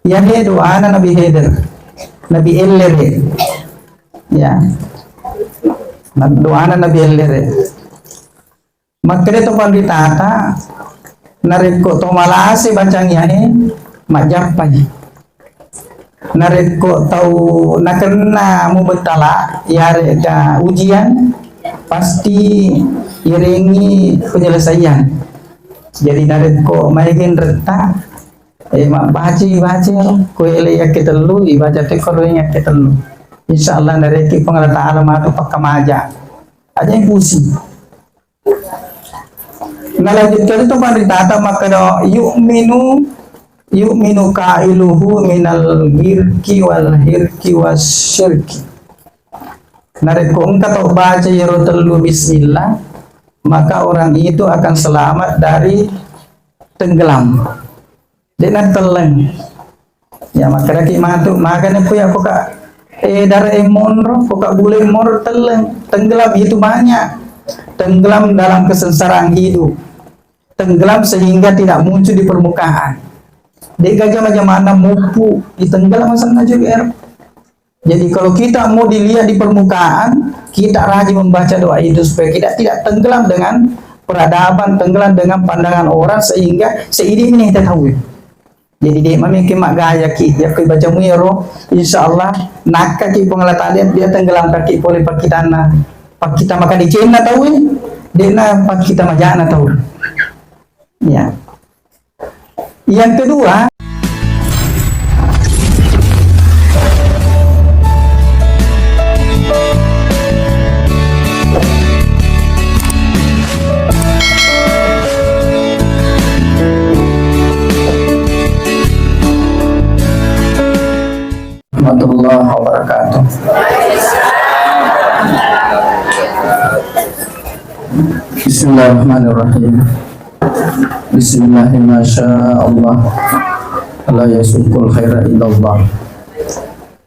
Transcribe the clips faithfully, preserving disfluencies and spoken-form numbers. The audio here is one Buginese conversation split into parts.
Iyahe doana Nabi Khidir, Nabi Ellere. Ya. Na-, doana Nabi Ellere. Makkeda to panritata, narekko to malase bacang iyae, majjappai. Narekko tau nakenna mubettala, yarega ujian, pasti irengi penyelesaian. Jadi narekko maega enretta, eh, mabbaca, baca, ko ele yakke tellu, ibaca teko yakke tellu. Insya Allah narekki Puang Allah Ta'ala matu pakkamaja. Aja pusing. Nalanjutkan itu panritata makkeda, "Yu'minu, yu'minu qailuhu minal girki wal hirki wasyirki." Narekko engka tau baca iyaro tellu bismillah, maka orang itu akan selamat dari tenggelam. De'na telleng. Ya, makkedaki matu, magana ku ya, ko ka, eh, dare monro, ko ka gule monro, telleng, tenggelam itu banyak. Tenggelam dalam kesengsaraan hidup. Tenggelam sehingga tidak muncul di permukaan. De'ga jama-jamanna muppu, ditenggelam asenna juga ero. Jadi kalau kita mau dilihat di permukaan, kita rajin membaca doa itu supaya kita tidak tenggelam dengan peradaban, tenggelam dengan pandangan orang sehingga seidi ini kita tahu. Jadi dia memikir mak gaya ki, ya kui baca muiro, insya Allah nakka ki Puang Allah Ta'ala dia tenggelam kaki boleh pakitanna, pakita maka dicenna tahu, dia na pakita majana tahu. Ya. Yang kedua, warahmatullahi wabarakatuh. Bismillahirrahmanirrahim. Bismillahi masya Allah, la yasuqul khaira illallah.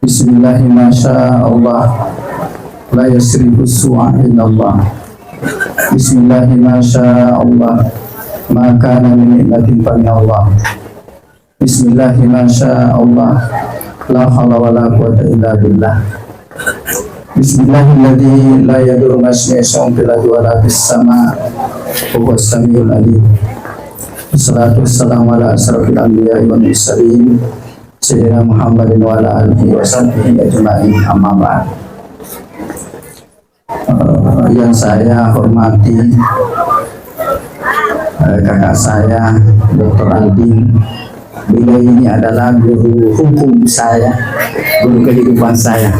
Bismillahi masya Allah, la yasrifu su'a illallah. Bismillahi masya Allah, ma kana min ni'matin fa min Allah. Bismillahi masya Allah, la haula wala quwata illa billah. Bismillahilladzi la yadurru ma'asmihi syai'un fil ardi wala fis sama, wa huwas samiul alim. Wassalatu wassalamu ala asrafil anbiya'i wal mursalin, sayyidina Muhammadin wa ala alihi wa sahbihi ajma'in, amma ba'd. Eh, yang saya hormati, eh, kakak saya, doktor Aldin. Beliau ini adalah guru hukum saya, guru kehidupan saya,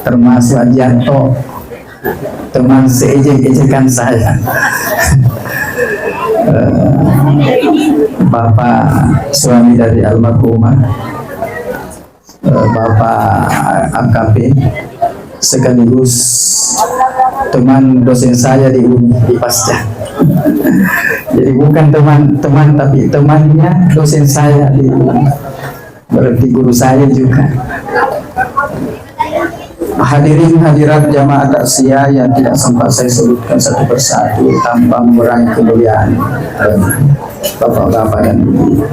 termasuk Aji Atto, teman seejek-ejekan saya. Eh, Bapak suami dari almarhumah, eh, Bapak A K P, sekaligus teman dosen saya di uni, di Pasca. Jadi bukan teman-teman, tapi temannya dosen saya di uni. Berarti guru saya juga. Hadirin hadirat jamaah takziah yang tidak sempat saya sebutkan satu persatu tanpa mengurangi kemuliaan, eh, bapak-bapak dan ibu.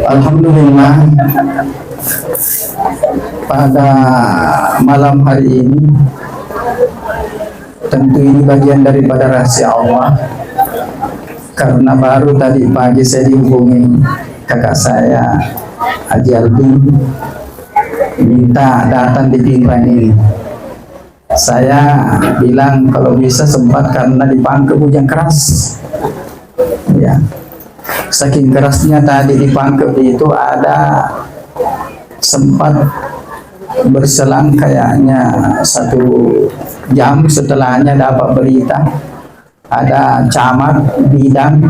Alhamdulillah, pada malam hari ini, tentu ini bagian daripada rahasia Allah, karena baru tadi pagi saya dihubungi kakak saya, Haji Alvin, minta datang di Pinrang ini. Saya bilang kalau bisa sempat karena di Pangkep hujan keras. Ya. Saking kerasnya tadi di Pangkep itu ada sempat berselang kayaknya satu jam setelahnya dapat berita ada camat, bidan,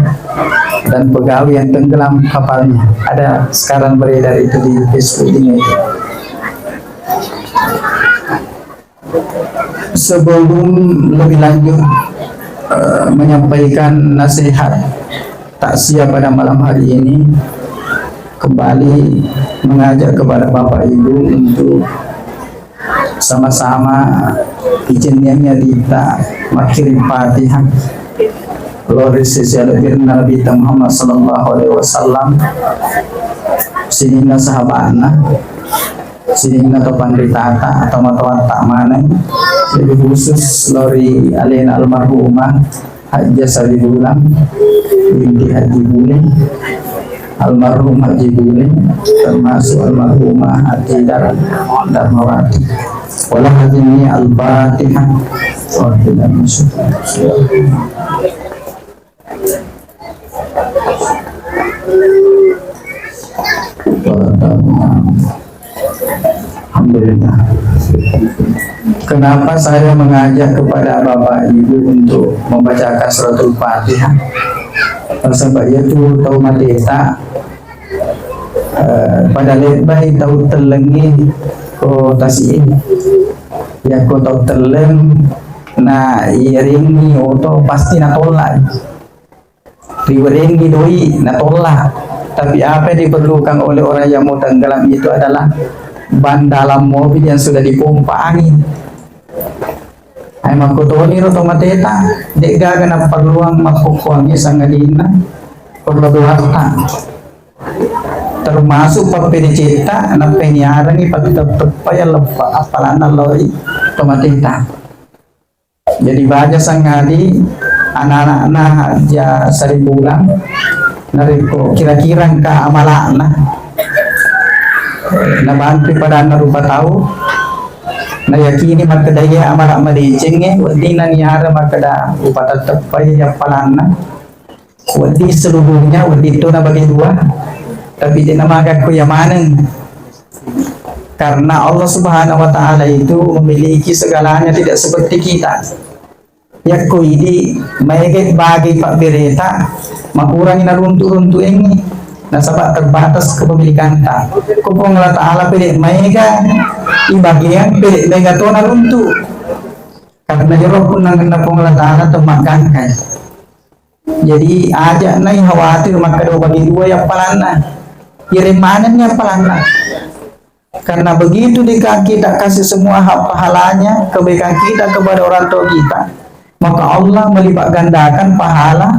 dan pegawai yang tenggelam kapalnya. Ada sekarang beredar itu di Facebook ini. Sebelum lebih lanjut, eh, menyampaikan nasihat takziah pada malam hari ini, kembali mengajak kepada Bapak Ibu untuk sama-sama izinnya kita mengakhiri Fatihah. Lori sisi Nabi Muhammad sallallahu alaihi wasallam. sininna sahabatna, sininna to panritata, tomatoatta maneng, lebih khusus lao ri alena almarhumah Hajjah Sabihulang binti Haji Bule, almarhum Haji Bule, termasuk almarhumah Haji Dar-, Darmawati. Wala hadini Al-Fatihah. Alhamdulillah. Kenapa saya mengajak kepada Bapak Ibu untuk membacakan suratul Fatihah? Nasaba iyatu tau mateta, eh, pada lebbai tau tellengnge ko tasi'e. Yakko tau telleng na iyarengngi oto pasti natollai. Riwerengngi doi natolla. Tapi apa yang diperlukan oleh orang yang mau tenggelam itu adalah ban dalam mobil yang sudah dipompa angin. Ai makkutoni ro to mateta, de'gaga naperluang makkukkuangngi sangadinna perlu doatta. Termasuk pappedecetta, nappa niarengngi patteppa yang leppa appalanna loi to mateta. Jadi baja sangadi anak-anakna Haja Saribulang, narekko kira-kira engka amala'na, eh, nabantui padanna rupa tau, nayakini makkeda iya amala madecengnge, weddinna niareng makkeda upatetteppai appalanna. Wedding seluruhnya, wedding tona bagi dua, tapi de' namagakku iya maneng. Karena Allah Subhanahu wa Ta'ala itu memiliki segalanya, tidak seperti kita. Yakko idi maega bagi pabbereta, makurangi naruntu-runtuengngi, nasaba terbatas kepemilikanta. Ko Puang Allah Ta'ala pede maega ibagian, pede maega tona runtu. Karena iyaro punnangenna Puang Allah Ta'ala temmagangkai. Jadi, aja nai khawatir makkeda bagi dua ya appalanna. Ireng manenni appalanna. Karena begitu dikasih kita kasih semua hak pahalanya, kebaikan kita kepada orang tua kita, maka Allah melipat gandakan pahala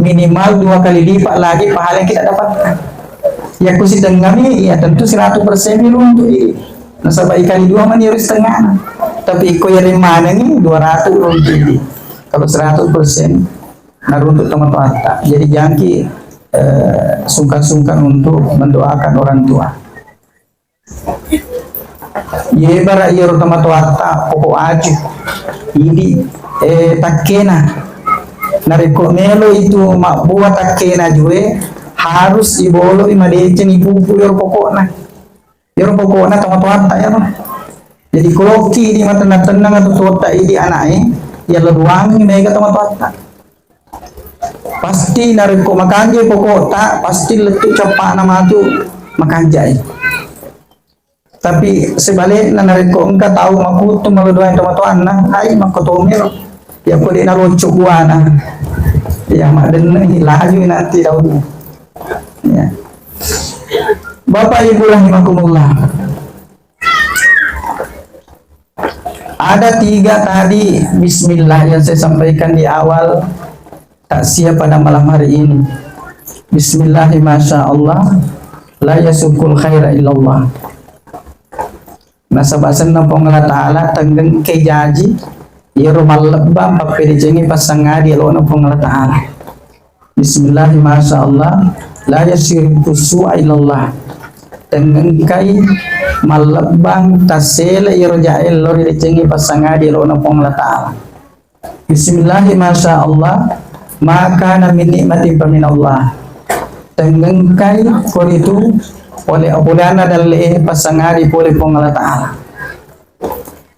minimal dua kali lipat lagi pahala yang kita dapatkan. Ya, ku sitengami, ya tentu seratus persen runtu i. Nasaba ikali dua mani harus setengah. Tapi iko ireng manenni dua ratus runtu i. Kalau seratus persen naruntu tomatoatta. Jadi jangki, eh, sungkan-sungkan untuk mendoakan orang tua. Ye bara iyaro tomatoatta poko aju. Idi, eh, takkena. Narekko melo itu mabbua takkena jue, harus iboloi madeceng ipupu iyaro pokokna. Iyaro pokokna tomatoatta iyaro. Jadi, ko lokki idi matennang-tennang atau totta idi ana'e, yallo duangi mega tomatoatta. Pasti narekko makanja pokokta, pasti lettu cappana matu makanjai. Tapi sebalikna, narekko engka tau makutu malo duangi tomatoanna, ai makkotomiro. Ya ko de narocco buana. Ya madenne laju nanti daunna. Ya. Bapak Ibu rahimakumullah. Ada tiga tadi bismillah yang saya sampaikan di awal takziah pada malam hari ini. Bismillah, masya Allah, la yasukul khaira illallah. Nasaba asenna Puang Allah Ta'ala tenggengke jaji, iyaro mallebbang pappedecengi passangadi elona Puang Allah Ta'ala. Bismillah, masya Allah, la yasrifu su'a illallah. Tengengkai mallebbang tassele iyaro jae lao ridecengi passangadi elona Puang Allah Ta'ala. Bismillah, masya Allah, ma kana min nikmatin fa min Allah. Tengengkai koritu pole-, poleanna dalle passangadi pole Puang Allah Ta'ala.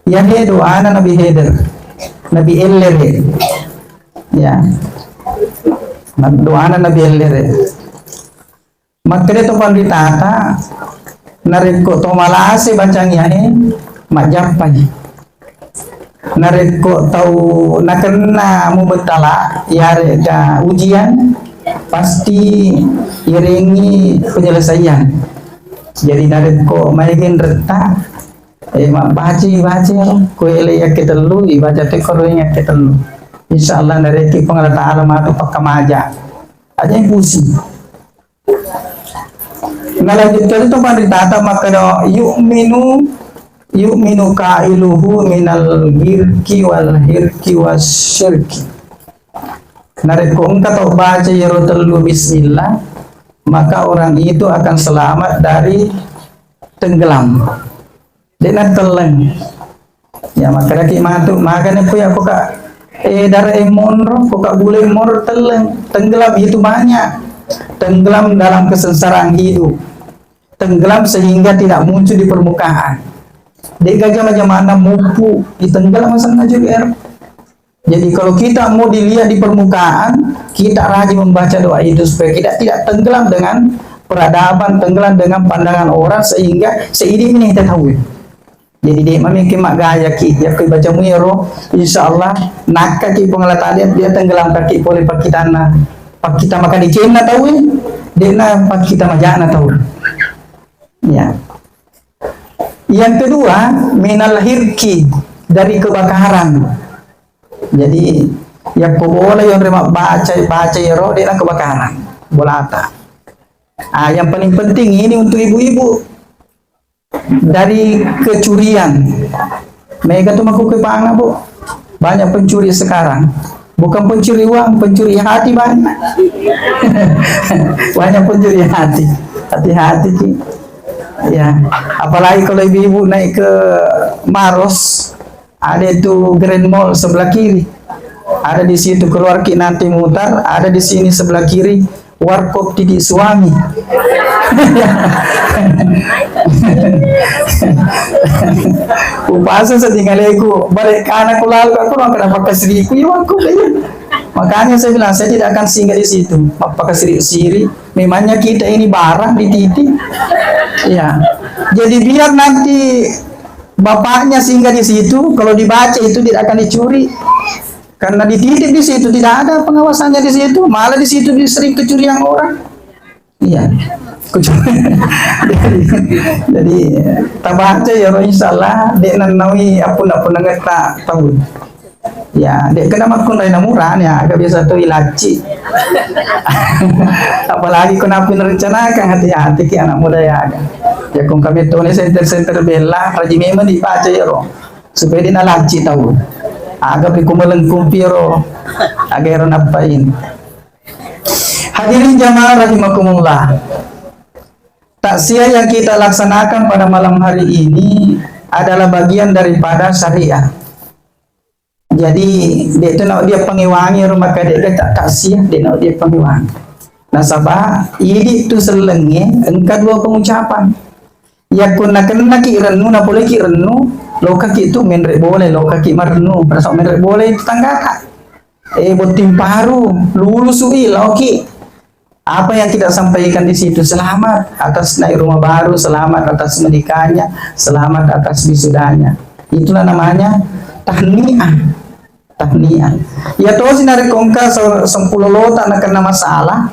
Iyahe doana Nabi Eder, Nabi Ellere. Ya. Na-, doana Nabi Ellere. Makkeda to panritata, narekko to malase bacang iyahe, majjappai. Narekko tau nakenna mubettala, iyarega ujian, pasti irengi penyelesaian. Jadi narekko maega enretta, Eh, mabbaca, ibaca, ko ele yakke tellu, ibaca te koro yakke tellu. Insya Allah, narekki Puang Allah Ta'ala matu pakkamaja. Aja yang pusing. Nalanjutkan itu panritata makkeda, "Yu'minu, yu'minu qailuhu minal girki wal hirki wasyirki." Narekko engka tau baca iyaro tellu bismillah, maka orang itu akan selamat dari tenggelam. De'na telleng. Ya, makkedaki matu, makanya ku ya, ko ka, eh, darah eh monro, ko ka gula eh monro telleng. Tenggelam itu banyak. Tenggelam dalam kesengsaraan hidup. Tenggelam sehingga tidak muncul di permukaan. De'ga jama-jamanna muppu, ditenggelam asenna juga. Jadi, kalau kita mau dilihat di permukaan, kita rajin membaca doa itu supaya kita tidak tenggelam dengan peradaban, tenggelam dengan pandangan orang, sehingga seidi ini kita tahu. Jadi, dia memikir mak gaya ki, ya, kui baca muiro, insya Allah, nakka ki Puang Allah Ta'ala, dia tenggelam kaki boleh pakitanna, pakita makan icenna tahu, dia na pakita majana tahu. Ya. Yang kedua, minal hirki, dari kebakaran. Jadi, yakko bola yang rema baca, baca ero, dia kebakaran. Bolata. Ah, yang paling penting ini untuk ibu-ibu. Dari kecurian. Mega tu maku kepanga, Bu. Banyak pencuri sekarang. Bukan pencuri uang, pencuri hati banyak. Banyak pencuri hati. Hati-hati ki. Ya, apalagi kalau ibu-ibu naik ke Maros, ada itu Grand Mall sebelah kiri. Ada di situ, keluar ki nanti mutar, ada di sini sebelah kiri, warkop Titi Suami. Upasa setinggal aku, balik kanan ku lalu, aku orang kenapa kesediku, ya warkop, iya. Makanya saya bilang, saya tidak akan singgah di situ. Apa kesiri-siri, memangnya kita ini barang di Titi. Ya. Jadi biar nanti bapaknya singgah di situ, kalau dibaca itu tidak akan dicuri. Karena dititip di situ, tidak ada pengawasannya di situ, malah di situ sering kecurian orang. Iya. Jadi, jadi, tabaca ya, insya Allah, dek nannawi apun-apun nengetta tahu. Ya, dek kena makkunrai namurani, ya, agak biasa tu ilacci. Apalagi kena pun rencanakan, hati-hati ki anak muda ya. Ya, kung kami tu ni center-center bela, rajin memang dibaca ya, ro. Supaya dia nalacci tahu. Aga pi kumelengkung piro. Aga ero nappain. Hadirin jamaah rahimakumullah. Takziah yang kita laksanakan pada malam hari ini adalah bagian daripada syariat. Jadi, dia tu nak dia pangewangi rumah kadek tak takziah, dia nak dia pangewangi. Nasaba, idi tu sellengnge, engka dua pengucapan. Yakko nakennaki rennu, napoleki rennu, lokaki tu menre bole, lokaki marennu, rasa menre bole itu tanggata. Eh, botting paru, lulusui, laoki. Apa yang kita sampaikan di situ? Selamat atas naik rumah baru, selamat atas menikahnya, selamat atas wisudanya. Itulah namanya tahniah. Tahniah. Ya tosi narekko engka se-, sepuluh lota nakena masalah,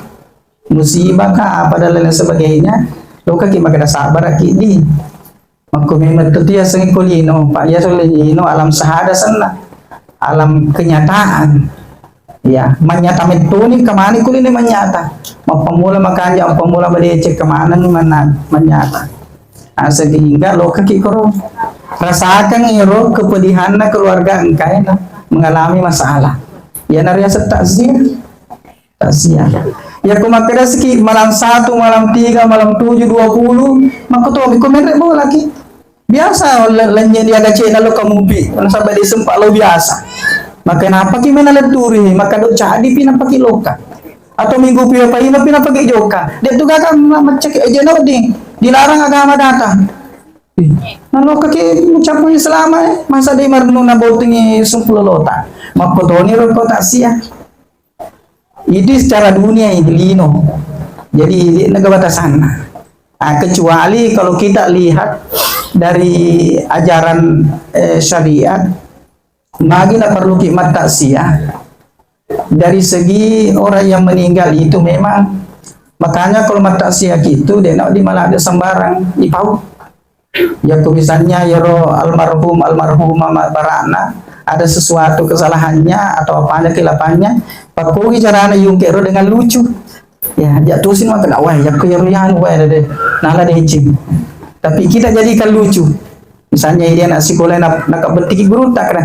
musibah kah, apa dan lain sebagainya, lokaki makada sabaraki di. Makko memang tu yasengnge ko lino, Pak, yaseng lino alam sahada senna. Alam kenyataan. Ya, manyata mettuni kemana kulini manyata. Mappamula makanja, mappamula madeceng kemana ni mana manyata. Ah, sehingga lokaki koro. Rasakan iro kepedihanna keluarga engkae na mengalami masalah. Ya, nariaseng takziah. Takziah. Ya, ko makkedasiki malam satu, malam tiga, malam tujuh, dua puluh, makko tomi ko menre bolaki. Biasa le-, lenye dia gacena lo kamupi, nasaba di sempat lo biasa. Maka napaki mena letturi, maka do cadi pi napaki loka. Atau minggu pio paima pi napaki joka. Dia tu gaga ma-, macek eje no di, dilarang agama datang. Ih, nah, lokaki ucapan selama, eh, masa di marnu na botingi sepuluh lota. Makko toni ro ko takziah. Itu secara dunia itu lino. Jadi, nega batasanna. Ah, kecuali kalau kita lihat dari ajaran, eh, syariat, magi na perlu ki mattaksiah. Dari segi orang yang meninggal itu memang, makanya kalau mattaksiah gitu, dia nak di malah ada sembarang, dipau. Yakko misalnya yero almarhum, almarhumah ma-, barana ada sesuatu kesalahannya atau apanya khilafahnya, pakkogi carana yungke ro dengan lucu. Ya, ja tusin maka dak wah, yakko yaro yanu wah deh. Nala deceng. Tapi kita jadikan lucu. Misalnya dia anak sekolah nak nak bettiki guru tak kena.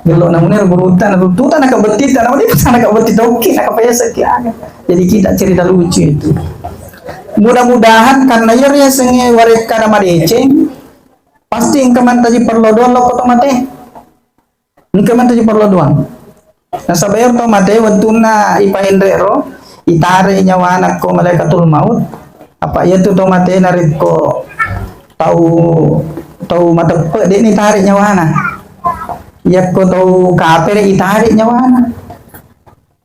Gelo namanya guru tak, tuta nak betti tak, namanya nak betti toki, nak payasa ki aga. Jadi kita cerita lucu itu. Mudah-mudahan karena yaro yasengnge warekka na madeceng, pasti engka mantaji perlu doang lo koto mate. Engka mantaji perlu doang. Nasaba iyaro tau mate wettunna ipaenre ro, itare nyawana ko malaikatul maut. Apa iyatu tau mate narekko tau, tau mateppe, de'ni tare nyawana. Iyakko tau kapere itare nyawana.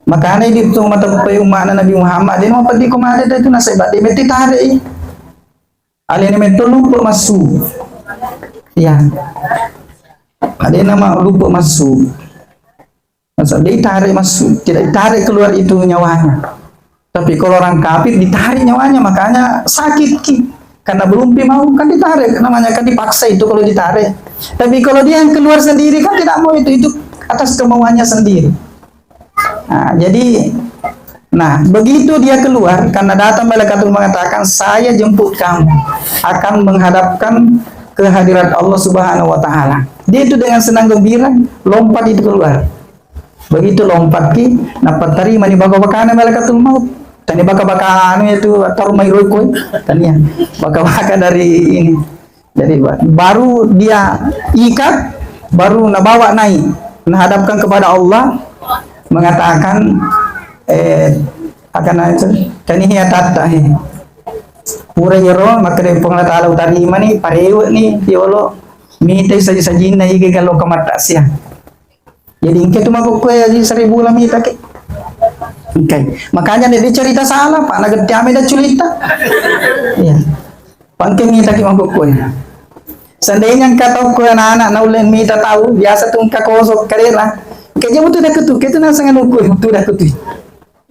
Makana idi tu mateppe umma'na Nabi Muhammad, de' napeddiko mate tu nasaba de' metti tare i. Alena metto lupa massu. Iya. Alena ma lupa massu. Masa dia ditarik masuk, tidak ditarik keluar itu nyawanya. Tapi kalau orang kafir ditarik nyawanya, makanya sakit ki. Karena belum pi mau, kan ditarik, namanya kan dipaksa itu kalau ditarik. Tapi kalau dia yang keluar sendiri kan tidak mau itu, itu atas kemauannya sendiri. Nah, jadi, nah, begitu dia keluar, karena datang malaikatul mengatakan, "Saya jemput kamu akan menghadapkan kehadirat Allah Subhanahu wa Ta'ala." Dia itu dengan senang gembira lompat itu keluar. Begitu lompat ki, nappa tarimani baka-bakana malaikatul maut. Tania baka-baka anu itu, taruh mai rokok, tania. Baka-baka dari ini. Jadi, ba-, baru dia ikat, baru nabawa naik, nahadapkan kepada Allah, mengatakan, eh, akan itu, "Tanihi atatta, he." Pura iyaro, makkeda Puang Allah Ta'ala, "Utarimani, parewe'ni, yolo, mitai saji-sajinna, iga galo kamatta sia." Jadi, engka tu makkukkoe, Haji Saribula mitaki. Engkai. Makanya dia cerita salah, Pak. Nagetti ame da culita. Iya. Pangke mitaki makkukkoe. Seandainya engka tau ko anak-anak naulle mita tau, biasa tu engka kosok, kadera. Engka je mutu daku tu, ketu nasang anuku, mutu daku tu.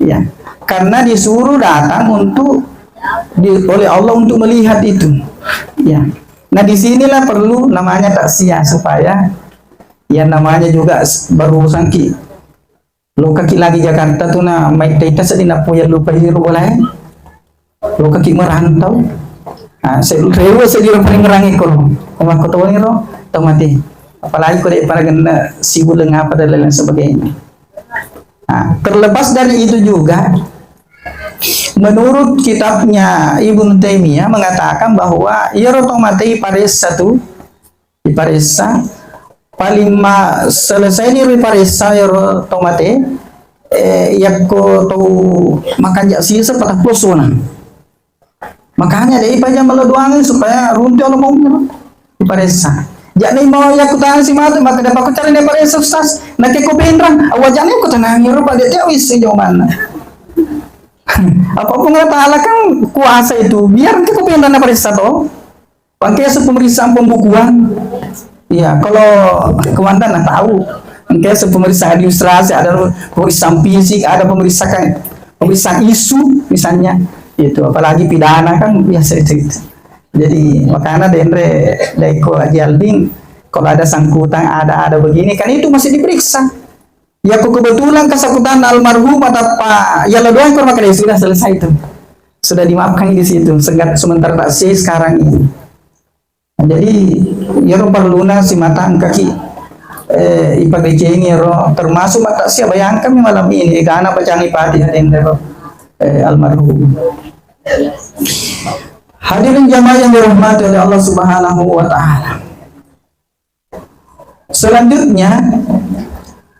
Ya, karena disuruh datang untuk di, oleh Allah untuk melihat itu. Ya. Nah, disinilah perlu namanya takziah supaya yang namanya juga s-, barusan ki lokaki lagi Jakarta tu na mai taita seddi na poya lupa hiru boleh. Lokaki merantau. Ah, se-, rewe seddi paling ngerangi ko. Ko toni ro, tau mati. Apalagi ko de paragenna sibuleng apa dan lain sebagainya. Nah, terlepas dari itu juga, menurut kitabnya Ibnu Taimiyah mengatakan bahwa iyaro tau mate iparessa tu, iparessa, paling ma-, selesai ni iparessa iyaro tau mate, eh, yakko tau makanja sisa patappulo sona. Makanya de ipaja melo doangi supaya runti Allah mau iparessa. Jadi mau yakko tanya si mate, maka dapat aku cari iparessa, Ustaz. Nah, ke ko benrang, awak jangan aku tenang, ya, Pak, dia tahu isi jawabannya. Apa Puang Allah Ta'ala kan kuasa itu, biar engka ko pendanna paressa to. Pangkesu pemeriksaan pembukuan. Iya, kalau komandan nah tahu. Pangkesu pemeriksaan administrasi, ada pemeriksaan fisik, ada pemeriksaan, pemeriksaan isu misalnya. Itu apalagi pidana kan biasa itu. Jadi makanya denre daiko Haji Aldin, kalau ada sangkutan, ada, ada begini kan itu masih diperiksa. Ya, kebetulan kasakutan almarhum atau apa, ya, lo doang kurang kali sudah selesai itu. Sudah dimaafkan di situ, segat-, sementara tak sih sekarang ini. Nah, jadi, ya, ro perluna si matang kaki, eh, ipadecengi ro, termasuk mata sia bayangkan malam ini, karena bacangi Fatihah dan ro, eh, almarhum. Hadirin jamaah yang dirahmati oleh Allah Subhanahu wa Ta'ala. Selanjutnya,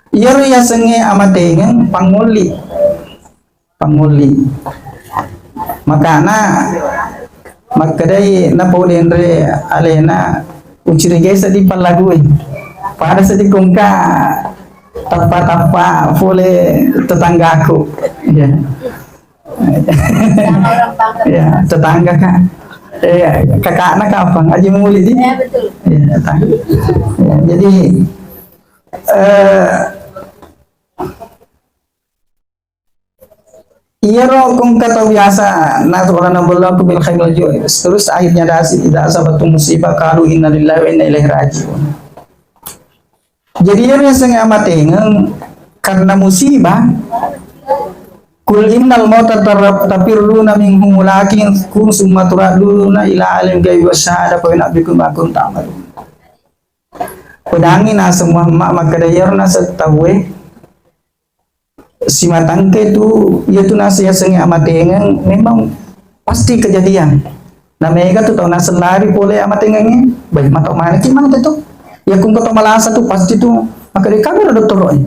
iyaro yasengnge amatengeng pangngolli. Pangngolli. Makana makkedai napau denre alena, ucurigai seddi pallague. Pada seddi kongka tappa-tappa pole tetanggaku. Ya. Ya, tetangga, Kak. Eh, kakakna kapang? Haji Maulid, ya? Ya, betul. Ya, tetangga. Ya, jadi, eh, iyaro kongka tau biasa, na wala nabluwannakum bil khairi wal jui. Terus akhirnya dasi, idza asabatkum musibah, qalu inna lillahi wa inna ilaihi raji'un. Jadi, iyaro yasengnge amatengeng karena musibah, Qul innal mauta tar-, tafirruna minhu walakin kun summa turadduna ila alim ghaibi wasyahadah fa yunabbiukum bima kuntum ta'malun. Pedangi naseng Muhammad makkeda iyaro naseng tauwe simatangke tu, iya tu naseng yasengnge amatengeng memang pasti kejadian. Na mega tu tau naseng lari pole amatengengnge, bai matau maneki mate tu. Iya kungko to malasa tu pasti tu makkeda kami ro dottoro e.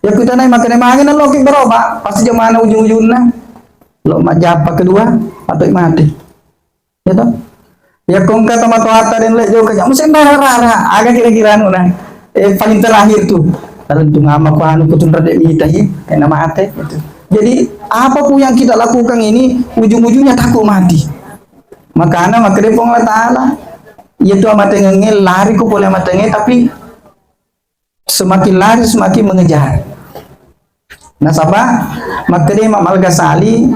Iya ku tanai makkeda magi nalloki berobat, pasti jamana ujung-ujungna lo majjappa kedua atau mati. Ya toh? Ya kongka tomatoatta den le jauh kanya musim rara-rara, aga kira-kira anu nah. Eh, paling terakhir tuh. Lalu tu mama ku anu ku tundra de mita hi, kena mate gitu. Jadi apapun yang kita lakukan ini ujung-ujungnya takut mati. Makana makkeda Puang Allah Taala, iya tu amatengengnge lari ku pole amatengengnge, tapi semakin lari semakin mengejar. Nasaba makkeda Imam Al-Ghazali,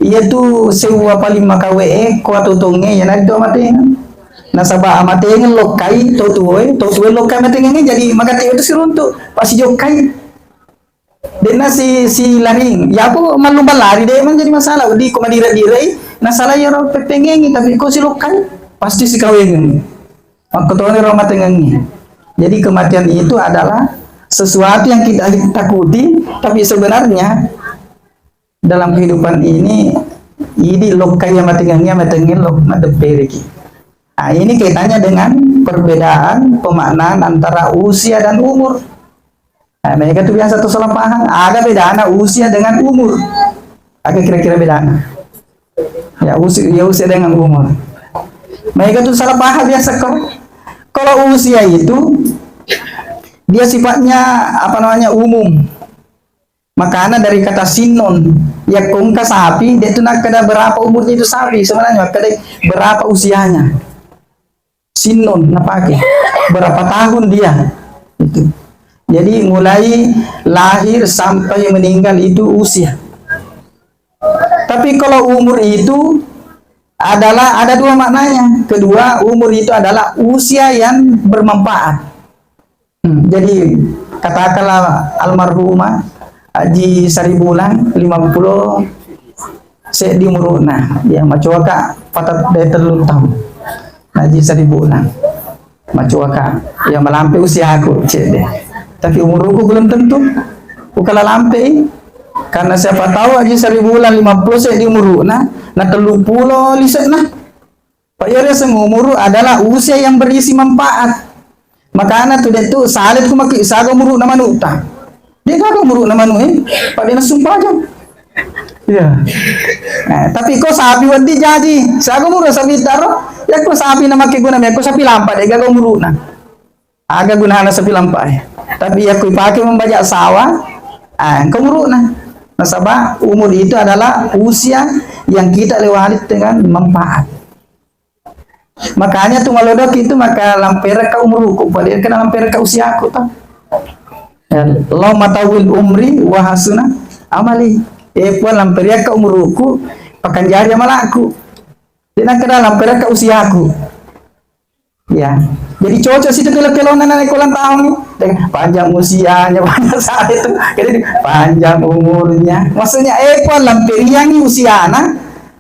iya tu sewwa paling makawe e ko atuo tonge, iya naritu amatengeng. Nasaba amatengeng lokkai to tuoe, to tuoe lokkai amatengengnge, jadi magatti itu siruntu, pasijokkai. Denna si, si laring, ya aku mallumba lari de manjadi masalah, di ko madire-direi, nasala iyaro peppengengi, tapi ko silokkai, pasti sikawengeng. Makkutoniro amatengengnge. Jadi kematian itu adalah sesuatu yang kita takuti, tapi sebenarnya dalam kehidupan ini idi lokkai amatengengnge, amatengengnge lok madeppereki. Nah, ini kaitannya dengan perbedaan pemaknaan antara usia dan umur. Nah, mereka tuh biasa tuh salah paham. Ada bedana usia dengan umur. Ada kira-kira bedana. Ya usia, ya usia dengan umur. Mereka tuh salah paham biasa kok. Kalau usia itu dia sifatnya apa namanya umum. Makanya dari kata sinon, ya kongka sapi, dia tuh nak kena berapa umurnya itu sapi sebenarnya, kena berapa usianya. Sinnun napake, berapa tahun dia. Itu. Jadi mulai lahir sampai meninggal itu usia. Tapi kalau umur itu adalah ada dua maknanya. Kedua, umur itu adalah usia yang bermanfaat. Hmm, jadi katakanlah almarhumah Haji Saribulan lima puluh seddi umuruna, ya macoaka patat de tellu taung. Haji Saribulan macoaka, ya malampe usiaku cedde. Tapi umurku belum tentu ukala lampe, karena siapa tahu Haji Saribulan lima puluh seddi umuruna, na tellu pulo lisekna. Pak, iya riaseng umuru adalah usia yang berisi manfaat. Makana tu de tu salet ku maki saga umuru na manu ta. De gaga umuru na manu e, pada na sumpajang. Iya. Nah, tapi ko sapi waddi jaji, saga umuru sapi taro, ya ko sapi na make guna me ko sapi lampa de gaga umuru na. Aga gunana sapi lampa e. Tapi ya ko ipake membajak sawah, ah, engka umuru na. Nasaba umur itu adalah usia yang kita lewati dengan manfaat. Makanya tu malodoki tu maka lamperekka umuruku, pada kena lamperekka usiaku to. Ya, Allahumma tawwil umri wa hasuna amali. Eh Puang, lamperiakka umuruku, pakanjari amalaku. Dena kena lamperekka usiaku. Ya. Jadi cocok situ kelo-kelona na ko ulang tahun ni. Dengan panjang usianya, panjang saat itu. Jadi panjang umurnya. Maksudnya eh Puang, lamperiangi usiana,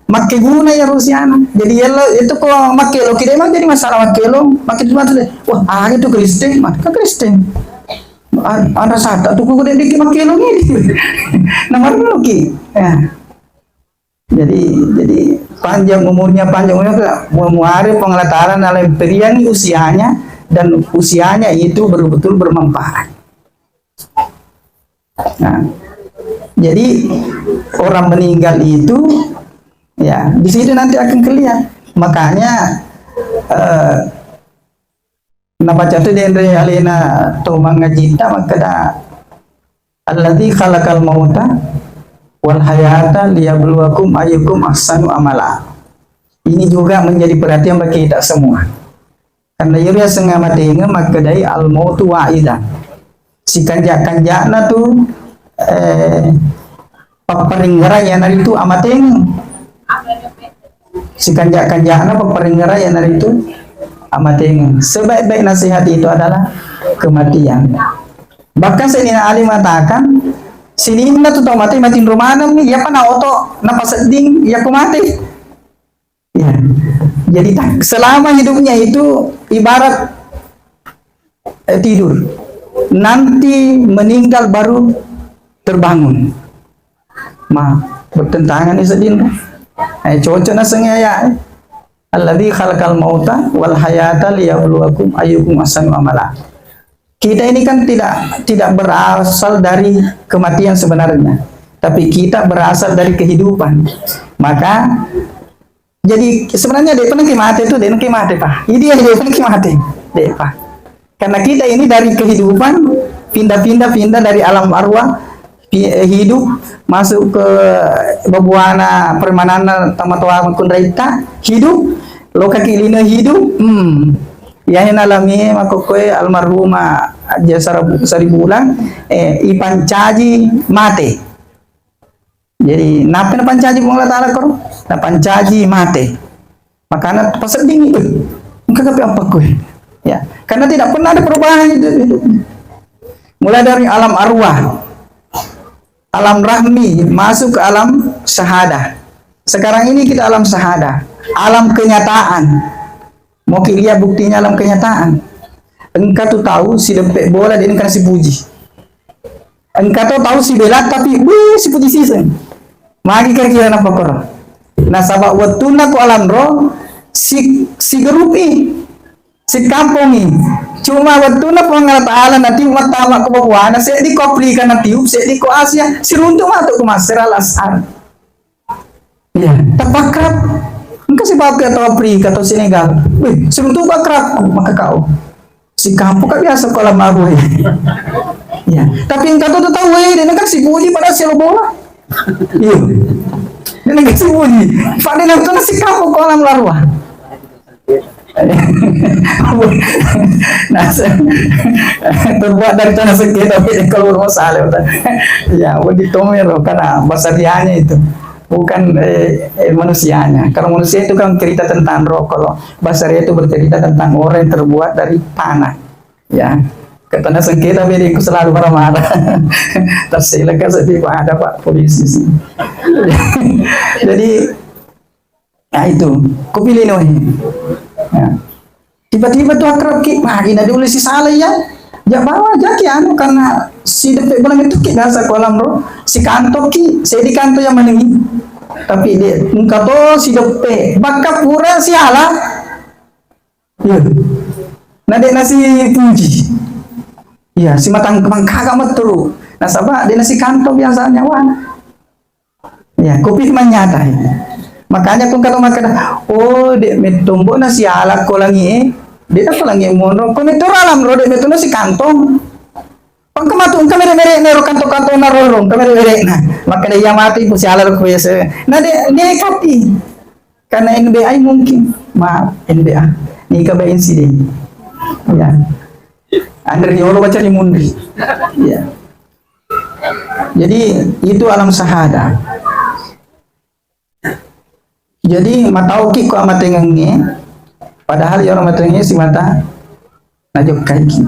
makkeguna ya usiana. Jadi yello itu ko makkelo ki de ma jadi masalah makkelo, makkelo matu de. Wah, ah itu Kristen, maka Kristen. An-, anrasata tu ko de diki makkelo ni. Nomor ki. Ya. Jadi, jadi panjang umurnya, panjang umurnya, mu-, muare Puang Allah Taala nalamperiangi usianya, dan usianya itu betul-betul bermanfaat. Nah, jadi orang meninggal itu, ya, di situ nanti akan kelihatan. Makanya, eh, nabaca tu denre alena to mangajitta makkeda, "Alladzi khalaqal mauta wal hayata liyabluwakum ayyukum ahsanu amala." Ini juga menjadi perhatian bagi kita semua. Karena iyaro riaseng amatengeng makkedai al-mautu wa'idah. Sikanja-kanjana tu, eh, papparingngerang iyanaritu amatengeng. Sikanja-kanjana papparingngerang iyanaritu amatengeng. Sebaik-baik nasihat itu adalah kematian. Bahkan Sayyidina Ali mengatakan, Sininna tu tau mate, matinro maneng mi, iyapa naoto, napasedding, iyako mate. Ya. Jadi, tak, selama hidupnya itu ibarat, eh, tidur. Nanti meninggal baru terbangun. Ma, bertentangan ni sedding. Eh, cocok naseng ya, ya. Alladzi khalaqal mauta wal hayata liyabluwakum ayyukum ahsanu amala. Kita ini kan tidak, tidak berasal dari kematian sebenarnya, tapi kita berasal dari kehidupan. Maka, jadi sebenarnya de' pernah ki mate tu, de' pernah ki mate, Pak. Jadi ya de' pernah ki mate, de', Pak. Karena kita ini dari kehidupan, pindah-pindah, pindah dari alam arwah, pi-, eh, hidup, masuk ke babuana permananna tomatoa makkunraitta, hidup, lokaki lino hidup, hmm. Iyana nalami makkokkoe almarhumah Haja Sarabu-, Saribulang, eh, ipancaji mate. Jadi, nappa napancaji Puang Allah Ta'ala koro? Napancaji mate. Makana pasedding itu. Engka kapi apa kue? Ya, karena tidak pernah ada perubahan itu hidupnya. Mulai dari alam arwah, alam rahmi, masuk ke alam syahadah. Sekarang ini kita alam syahadah, alam kenyataan. Mau ki lihat buktinya alam kenyataan. Engka tu tau sideppe bola, de' engka sipuji. Engka to tau sibela tapi, wih, sipuji siseng. Magi kira-kira napakkoro? Nasaba wettunna ko alam roh, si, sigerupi, sikampongi. Cuma wettunna Puang Allah Ta'ala natiup mattama ko Papua, na seddi ko Afrika natiup, seddi ko Asia, siruntu matu ko Masir Al Azhar. Iya, tapakrab. Engka sibawa ke atau Afrika atau Senegal. Wih, siruntu akrab, maka kau. Sikampong kan biasa ko alam arwah. Ya, tapi engka to tau, eh, dia kan sipuji pada selo bola. Iya. Dia kan sipuji. Pada nonton sikampong ko alam arwah. Nah, se-, terbuat dari tanah sengketa, tapi kalau rumah saleh, ya, begitu mero, karena basariahnya itu. Bukan, eh, eh, manusianya. Kalau manusia itu kan cerita tentang roh, kalau basariah itu bercerita tentang orang yang terbuat dari tanah. Ya, ke tanah sengketa beda, aku selalu marah-marah. Tersilakan sedih, Pak, ada, Pak, polisi sih. Jadi, nah, itu, kupilih Noe. Ya. Tiba-tiba tu akrab ki, magi na diulisi salah ya. Ya bawa jaki anu, karena sideppe bola itu ki biasa ko alam roh, sikanto ki, saya di kanto yang menengi. Tapi dia, engka to sideppe, bakka pura siala. Iya. Na de' nasipuji. Iya, simatang mangkaga metturu. Nasaba de' nasikanto biasa nyawana. Ya, kopi manyata. Makanya ko engka to makkeda, "Oh, de' mettombo na siala ko langi e, de' na ko langi e monro." Ko metto alam roh, de' metto na sikantong. Engka matu, engka mere-mere na ro kanto-kanto na ro, engka mere-mere na. Makkeda iya matu ibu siala ro ko biasa. Na de', de' kati. Karena N B A mungkin. Maaf, N B A. Nika bae insiden. Ya. Andre Riolo baca di Munri. Ya. Jadi, itu alam sahada. Jadi, matauki ko amatengengnge, padahal ya orang amatengengnge simata najokkaiki.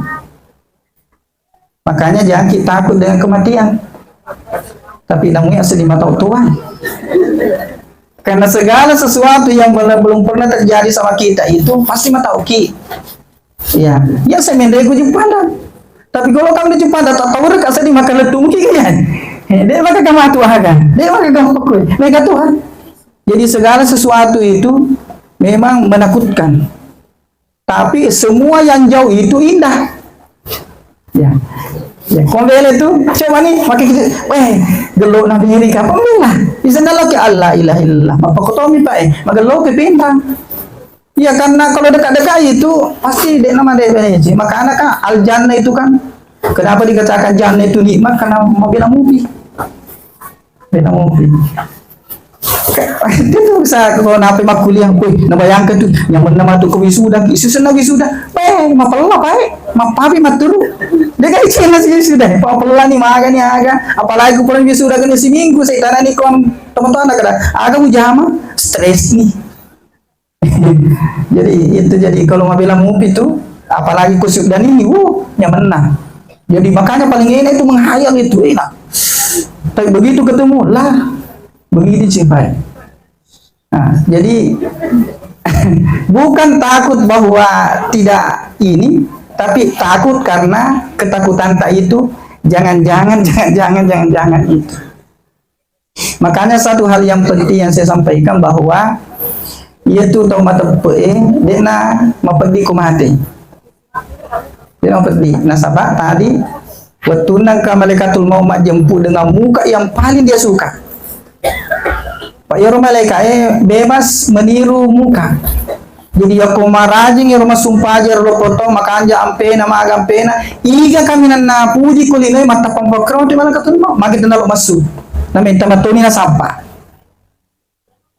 Makanya jangan kita takut dengan kematian. Tapi namanya asli matau Tuhan. Karena segala sesuatu yang belum, belum pernah terjadi sama kita itu pasti matauki. Iya, iya, saya mendai ku Jepanda. Tapi kalau kamu di Jepanda, tak tahu rek asal di makan letung ki kan? Eh, dia maka kamu atu aga, dia maka kamu pukul, mereka Tuhan. Jadi segala sesuatu itu memang menakutkan. Tapi semua yang jauh itu indah. Ya. Ya, kau bela itu, coba nih, pakai kita, weh, gelo nabi ini kapan bela? Bisa nalo ke Allah, ilaha illallah. Apa kau tahu mi, Pak, eh? Magelo ke pintang. Iya, karena kalau dekat-dekat itu, pasti dia nama dia bela. Makanya kan, al-jannah itu kan, kenapa dikatakan jannah itu nikmat? Karena mau bilang mupi. Beda mopi. Itu bisa kalau nape makkuliah, weh, nabayangkan tu, nyamanna matu ke wisuda, isu senna wisuda, weh, mapella, pae, mappapi maturu. Dia kan icin nasi wisuda, mapella ni, maga ni, aga, apalagi kurang wisuda kena seminggu, saya tanah ni kon, teman-teman, ada, aga mujama, stres ni. Jadi, itu jadi kalau mabela mupi tu, apalagi kusuk dan ini, wuh, nyamanna. Jadi, makanya paling enak itu menghayal itu, enak. Tapi begitu ketemu, lah, begitu cepat. Nah, jadi bukan takut bahwa tidak ini, tapi takut karena ketakutan tak itu, jangan-jangan, jangan-jangan, jangan-jangan itu. Makanya satu hal yang penting yang saya sampaikan bahwa yaitu tau mateppe'e, de'na mapeddi ko mate. De'na mapeddi. Nasaba tadi wettunna engka malaikatul maut majjempu dengan muka yang paling dia suka. Pak, iyaro malaika'e bebas meniru muka. Jadi yakko marajing iyaro massumpajang ro loppo tau, makanja ampena, maga ampena, iga kaminang napuji ko linoe mattappa mapakkerong te malaikatul maut, magi tenna lo massu. Namenta matoni nasappa.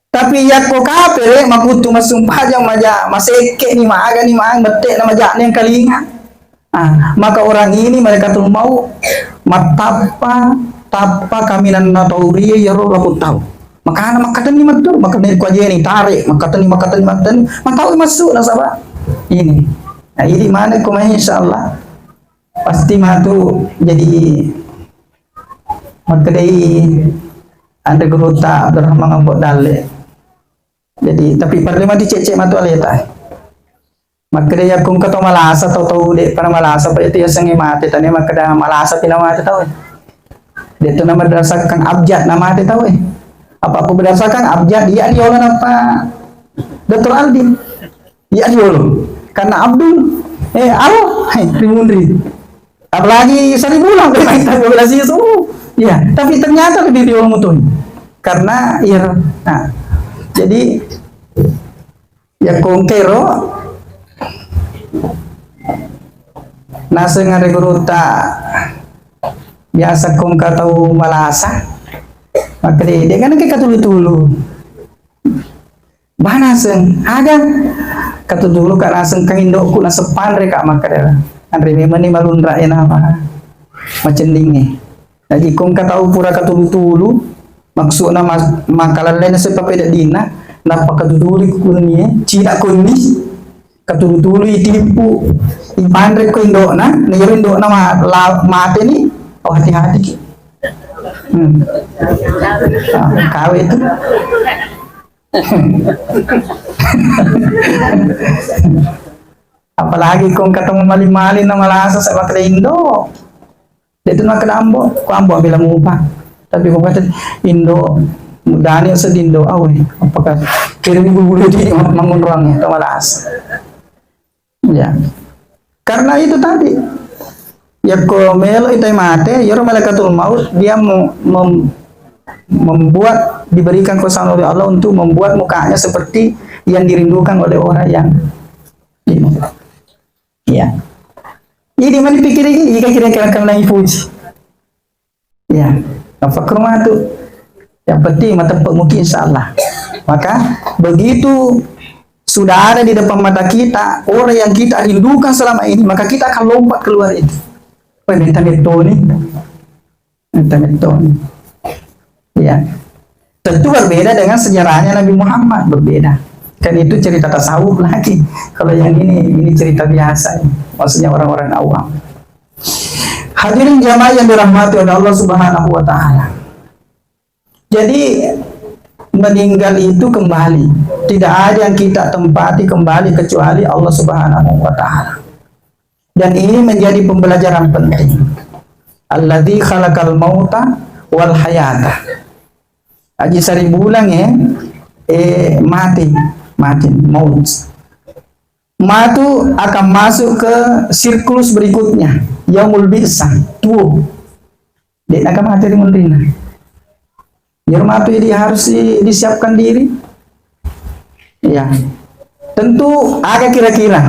Tapi yakko kapere makuttu massumpajang maja, masekke ni, maga ni, maga mette na maja ni kalinga. Ah, maka orang ini malaikatul maut mattappa, tappa kaminang nataurie iyaro laput tau. Makana makkatenni mattu, makkatenni ko ajeni tarik, makkatenni, makkatenni, makkatenni, matau massu nasaba ini. Nah, ini mana ko mai insyaallah pasti matu jadi makkedai anre gurutta Abdurrahman Ambo Dalle. Jadi tapi parellu matu cek-cek matu aleta. Makkeda yakko engka tau malasa, tau-tau de'pa na malasa, apa itu yasengnge mate, tania makkeda malasa pi na mate tau. De'tu na berdasarkan abjad na mate tau. Apa aku berdasarkan abjad, iya riolo napa Doktor Aldi. Iya riolo. Karena Abdul, eh, Al, eh, rimunri. Apalagi Saribulang, kita dua belas itu. Iya, tapi ternyata lebih riolo mutun. Karena, iya, nah, jadi, yakko engkero naseng are gurutta biasa ko engka tau malasa, makkeda de' kan engka katulu-tulu. Ba naseng aga katulu-tulu ka naseng kan indokku naseng panre ka makkeda anre memang ni malunra e nama macendinge. Jadi ko engka tau pura katulu-tulu, maksudna ma-, makalallena sepa pededdinna, nappa katutului kunni, cina kunni, katutului timpu, ipanre ko indokna, na iyaro indokna ma-, la-, mate ni, oh hati-hati ki. Hmm. Ah, kawe itu. Apalagi ko engka tau maling-maling na malasa sepa indo. De'tu makkeda ambo, ko ambo bilang mupa. Tapi ko kata indo, mudani sedih indo, awe, apakah kirim bulu-bulu di mangunrang ya, tau malas. Ya. Karena itu tadi, yakko melo itai mate, yaro malaikatul maut, dia mem-, mem-, membuat, diberikan kekuasaan oleh Allah untuk membuat mukanya seperti yang dirindukan oleh orang yang ini. Iya. Jadi mani pikir ini, jika kira-kira kena ipuji. Ya, nafakar matu. Yang penting mateppe' muki insyaallah. Maka begitu sudah ada di depan mata kita orang yang kita rindukan selama ini, maka kita akan lompat keluar itu. Weh, minta metoni. Minta metoni. Ya. Tentu berbeda dengan sejarahnya Nabi Muhammad, berbeda. Kan itu cerita tasawuf lagi. Kalau yang ini, ini cerita biasa. Maksudnya orang-orang awam. Hadirin jamaah yang dirahmati oleh Allah Subhanahu wa Ta'ala. Jadi, meninggal itu kembali. Tidak ada yang kita tempati kembali kecuali Allah Subhanahu wa Ta'ala. Dan ini menjadi pembelajaran penting. Alladzi khalaqal mauta wal hayata. Aji Saribulang, eh, eh, mati, mati, maut. Matu akan masuk ke siklus berikutnya, yaumul bi'sah, tuo. De'na ka mate ri munrinna. Iyaro matu jadi harus di-, disiapkan diri. Iya. Tentu aga kira-kira.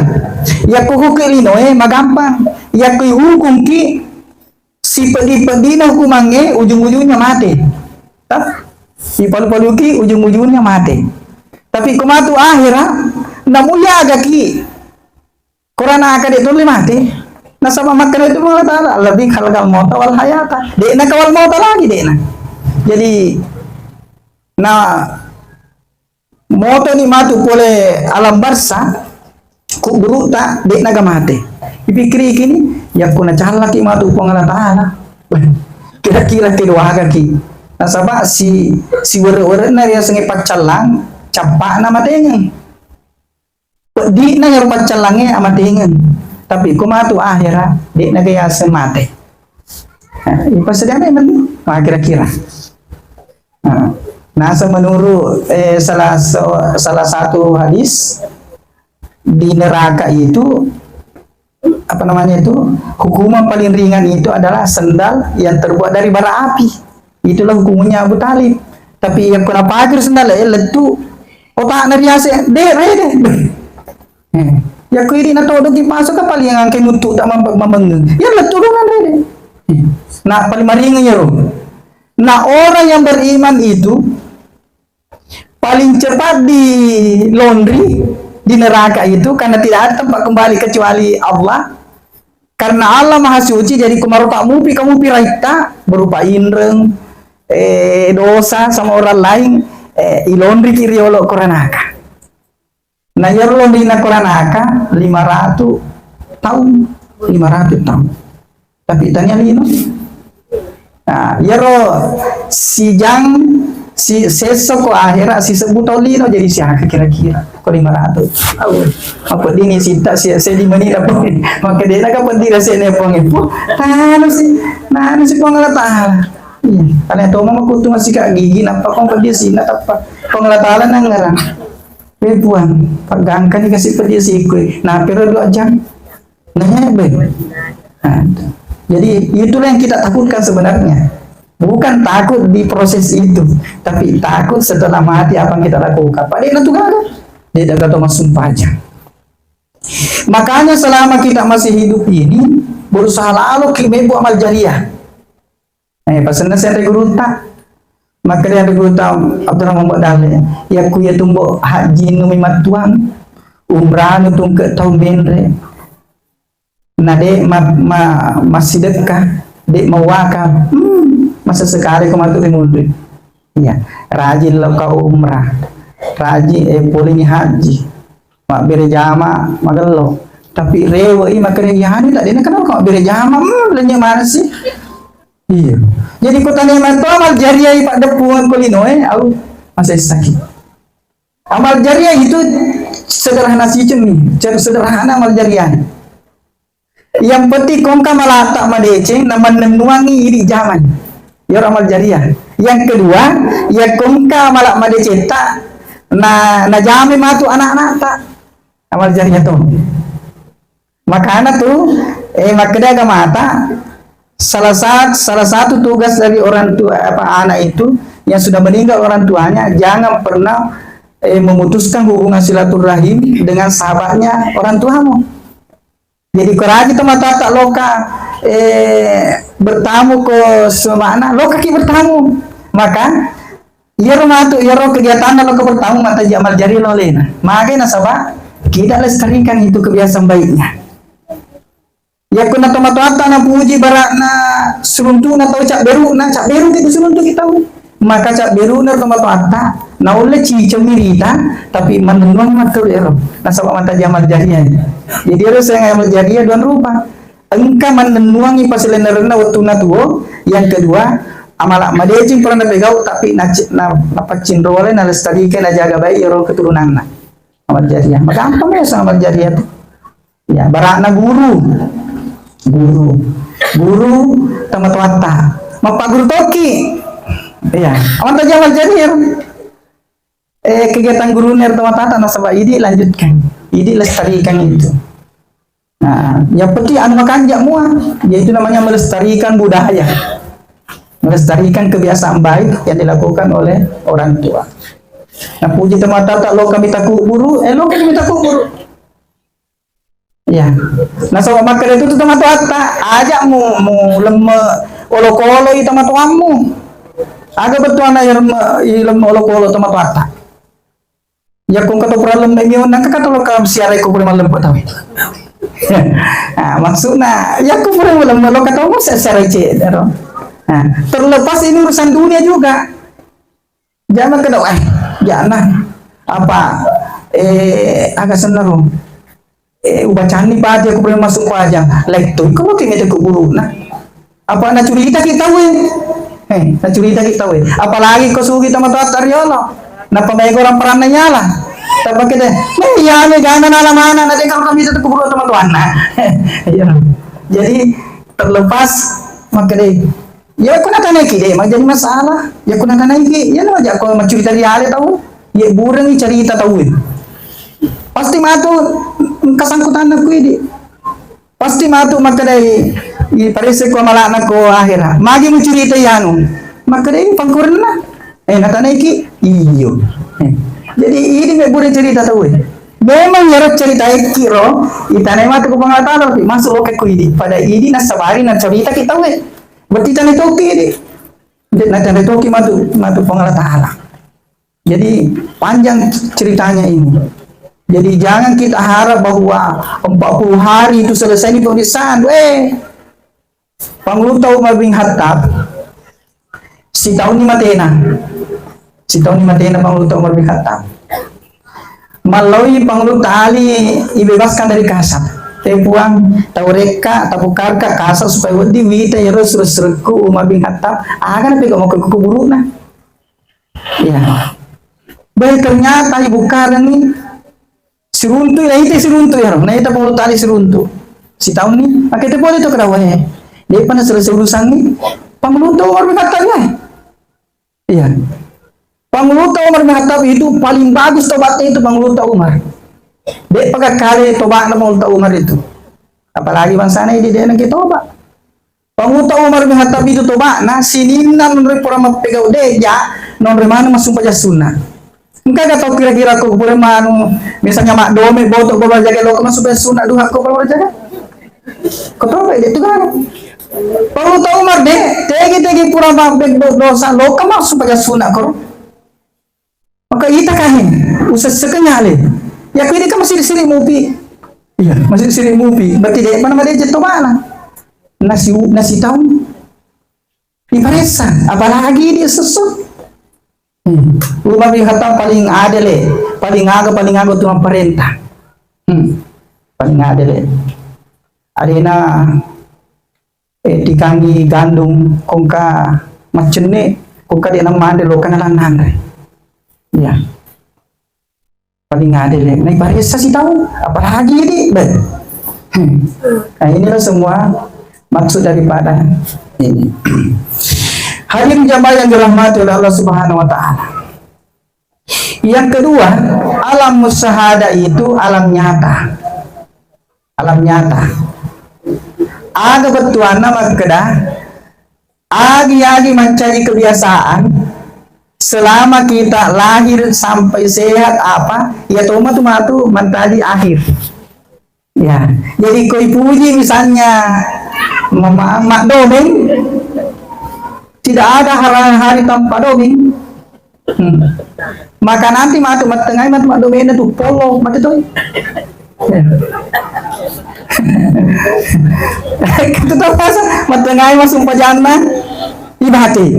Yakko hukuki linoe magampang. Yakko ihukungki sipeddi-peddina hukumangnge, ujung-ujungnya mate. Tah? Ipalu-paluki, ujung-ujungnya mate. Tapi ko matu akhira, namuliagaki. Korana aga de' tulle mate. Nasaba makkeda itu Allah Ta'ala, "Alladzi khalaqal mauta wal hayata." De'na ka wal mauta lagi, de'na. Jadi, na Motoni matu pole alam barsa, kuburu'ta, de'naga mate. Ipikkiriki ni, yakko nacallaki matu Puang Allah Ta'ala. Kira-kira kedoagaki. Nasaba si, si were-werena riasengnge paccallang, cappa'na matengeng. Peddi'na iyaro paccallangnge amatengeng. Tapi ko matu ahera, de'na ga yaseng mate. Nah, ipasediakan meni, ma kira-kira. Nah, nasa menurut, eh, salah sa-, salah satu hadis, di neraka itu, apa namanya itu, hukuman paling ringan itu adalah sendal yang terbuat dari bara api. Itulah hukumannya Abu Talib. Tapi yang kena pagar sendal, eh, lettu otakna riase, de, rede. Eh, ya ko idi na todo ki masuk ke paling angke mutu tak mameng. Ya lettu kan rede. Eh, nah, paling maringan ya, Ro. Nah, orang yang beriman itu paling cepat di laundry di neraka itu, karena tidak ada tempat kembali kecuali Allah. Karena Allah Maha Suci, jadi kumarupa mupi, kamupi raitta berupa inreng, eh, dosa sama orang lain, eh, i laundry ki riolo koranaka. Nah, iyaro laundry na koranaka lima ratus tahun, lima ratus tahun. Tapi tania lino. Nah, iyaro sijang, si sesso ko ahera, sisebbu taung lino, jadi siaga kira-kira? Ko lima ratus. Au, apa dini sita si, seddi meni apa? Maka dia nak apa dira sene pong ipu? Tanu si, nanu si Puang Allah Taala. Iya, karena itu mama kutu masih kak gigi, napa kong pedih sih, napa Puang Allah Taala nang ngarang. Eh, Puang, pagangkani kasi pedih sih kue. Nah, pero dua jam. Nah, be. Nah, jadi itulah yang kita takutkan sebenarnya. Bukan takut di proses itu, tapi takut setelah mati apa yang kita lakukan. Padahal itu gagal. Dia tidak tahu masuk pajak. Makanya selama kita masih hidup ini, berusaha lalu ki membuat amal jariah. Eh, pasenna senre gurutta. Makkeda anre gurutta Abdurrahman Badale, yakku iya tumbo haji numi mattuang, umrah nu tungke tau menre. Na de ma, ma, massidekka, de mawaka. Hmm, masa sekali ko matu ri munri. Iya, rajin lo ka umrah. Rajin, eh, poleni haji. Mabbere jama, magello. Tapi rewe i makkeda, "Iya, anu tak dena kenapa kau mabbere jama?" Hmm, lennye mana sih? Iya. Jadi ko tania manto amal jariah i paddeppuang ko linoe, au, masessaki. Amal jariah itu sederhana siceng nih, cer-, sederhana amal jariah. Yang penting kongka malata madeceng na mannennuangi idi jaman. Iyaro amal jariah. Yang kedua, ya kongka mala madecetta na, najame matu anak-anakta. Amal jariah to. Makana tu, eh, makkeda agamata, salah sat-, salah satu tugas dari orang tua, apa, anak itu yang sudah meninggal orang tuanya, jangan pernah, eh, memutuskan hubungan silaturahim dengan sahabatnya orang tuamu. Jadi, ko raji tomatoatta loka, eh, bertamu ko semana, lokaki bertamu. Maka, iyaro matu, iyaro kegiatanna loka bertamu, mata amal jariah lo alena. Magai nasaba, kita lestarikan itu kebiasaan baiknya. Yakko na tomatoatta napuji bara'na siruntu'na tau cabberu'na, cabberu'ki tu siruntu'ki tau. Maka cabberu'na tomatoatta, naulle ciceng mirita, tapi mannennuang matteru ero. Nasaba mata amal jariah. Jadi ero sayang amal jariah dua rupa. Engka mannennuangi pasilennerenna wettunna tuo, yang kedua, amala madeceng pura napegau, tapi naci-, na-, napaccinrole, nalestarikan, najaga baik ero keturunanna. Amal jariah. Magampang ya sama amal jariah tu. Ya, bara'na guru. Guru. Guru tomatoatta. Mappaguru toki. Iya. Awan taja amal jariah. Eh, kegiatan guruna tomatoatta nasaba idi lanjutkan. Idi lestarikan itu. Nah, yang penting anu makanja mua, yaitu namanya melestarikan budaya. Melestarikan kebiasaan baik yang dilakukan oleh orang tua. Napuji tomatoatta, lo kami takuburu, eh, lo kami takuburu. Iya. Nasaba makkeda tu tomatoatta, aja mu, mu lemme olokolo i tomatoammu. Aga bettuanna i lemme, i lemme olokolo tomatoatta. Yakko engka to pura lemme mionna, engka to loka siarai ko pura mallempe tau. Ah, maksudna, yakko pura mallempe loka tau, siarai cedde ro. Nah, terlepas ini urusan dunia juga. Jangan kena, eh, jangan. Apa, eh, aga senna ro. Eh, ubacanni pati aku pernah masuk wajah. Lettu, kamu kini teku guru, nah. Apa nacuritaki tauwe? Eh, nacuritaki tauwe. Apalagi ko sugi tomatoatta riolo. Nappa maega orang peranna nyala. Tapake de, "Eh, iya, me gana nala mana, na de kalau kami tetap kuburu tomatoanna." Iya. Jadi, terlepas, makkeda, ya, ko natanaiki de, majadi masalah. Ya, ko natanaiki, ya, no, aja ko macurita riale tau. Ya, burengi carita tauwe. Pasti matu kesangkutanna ku idi. Pasti matu makkedai, "I parese ko amala'na ko ahera. Magi mucurita iyanu?" Makkedai pangkurenna. Eh, natanaiki? Iyo. Eh. Jadi, ini me bure cerita tauwe. Memang yaro cerita eki ro, itanai matu ko Puang Allah Taala, tapi masuk loke ku idi. Pada idi nasabari nacerita ki tauwe. Berarti tanai toki idi. Jadi, natanai toki matu, matu Puang Allah Taala. Jadi, panjang ceritanya ini. Jadi, jangan kita harap bahwa empat puluh hari itu selesai ini pemeriksaan. Weh, Pangulutta Umar bin Khattab, sitaunni matena. Sitaunni matena Pangulutta Umar bin Khattab. Mallaui Pangulutta Ali ibebaskan dari kasab. Eh, Puang, tau rekka, tapukarka kasab supaya wedding wita iyaro sure-surekku Umar bin Khattab. Aga napegau mako kuburu'na. Iya. Beh, ternyata ibu kareng ni siruntu, naita siruntu ya, naita Pangulutta Ali siruntu. Sitaunni, makete pole to kadawae. Depa na selesai urusan ni, Pangulutta Umar bin Khattab ya. Iya. Pangulutta Umar bin Khattab itu paling bagus tobatnya itu Pangulutta Umar. Depa kale tobatna Pangulutta Umar itu. Apalagi bangsana ini dia nang tobat. Pangulutta Umar bin Khattab itu toba'na, sininna nonroi pura mappegau deja, nonroi maneng massumpajang sunna. Engka ga tau kira-kira ko pura manu, misalnya maddome, boto, ko balajaga, loko massumpajang sunna, duha ko balajaga? Ko toba itu kan. Pangulutta Umar de, tegi-tegi pura mappegau dosa, loka massumpajang sunna ko. Maka ita kahe, usessekeng ale. Ya, ko ini kan masiri-siri mupi. Iya, masiri-siri mupi. Berarti dia mana dia jatuh mana? Nasi, nasi tahu. Diparessa, apalagi dia sesu. Hmm. Umar bin Khattab paling adil, eh. Paling aga, paling aga tu perintah. Hmm. Paling adil, eh. Adena eh, tikangi gandum, kongka maccenne, kongka de' namanre, loka nalananre. Iya. Paling adil, eh. Naiparessa si tau, apalagi ini, beh. Hmm. Nah, inilah semua maksud daripada ini. Hadirin jamaah yang dirahmati oleh Allah Subhanahu wa Ta'ala. Yang kedua, alam musyahada itu alam nyata. Alam nyata. Aga bettuanna makkeda, agi-agi mancaji kebiasaan, selama kita lahir sampai sehat apa, ya tomatu matu mancaji akhir. Ya, jadi koi puji misalnya mama-, mak dongeng, tidak ada hari, hari tanpa dongeng. Hmm. Maka nanti matu mattengai matu mak dongeng itu polo mati toi. Ya. Itu tahu rasa mattengai masuk pajanna. Ibahati.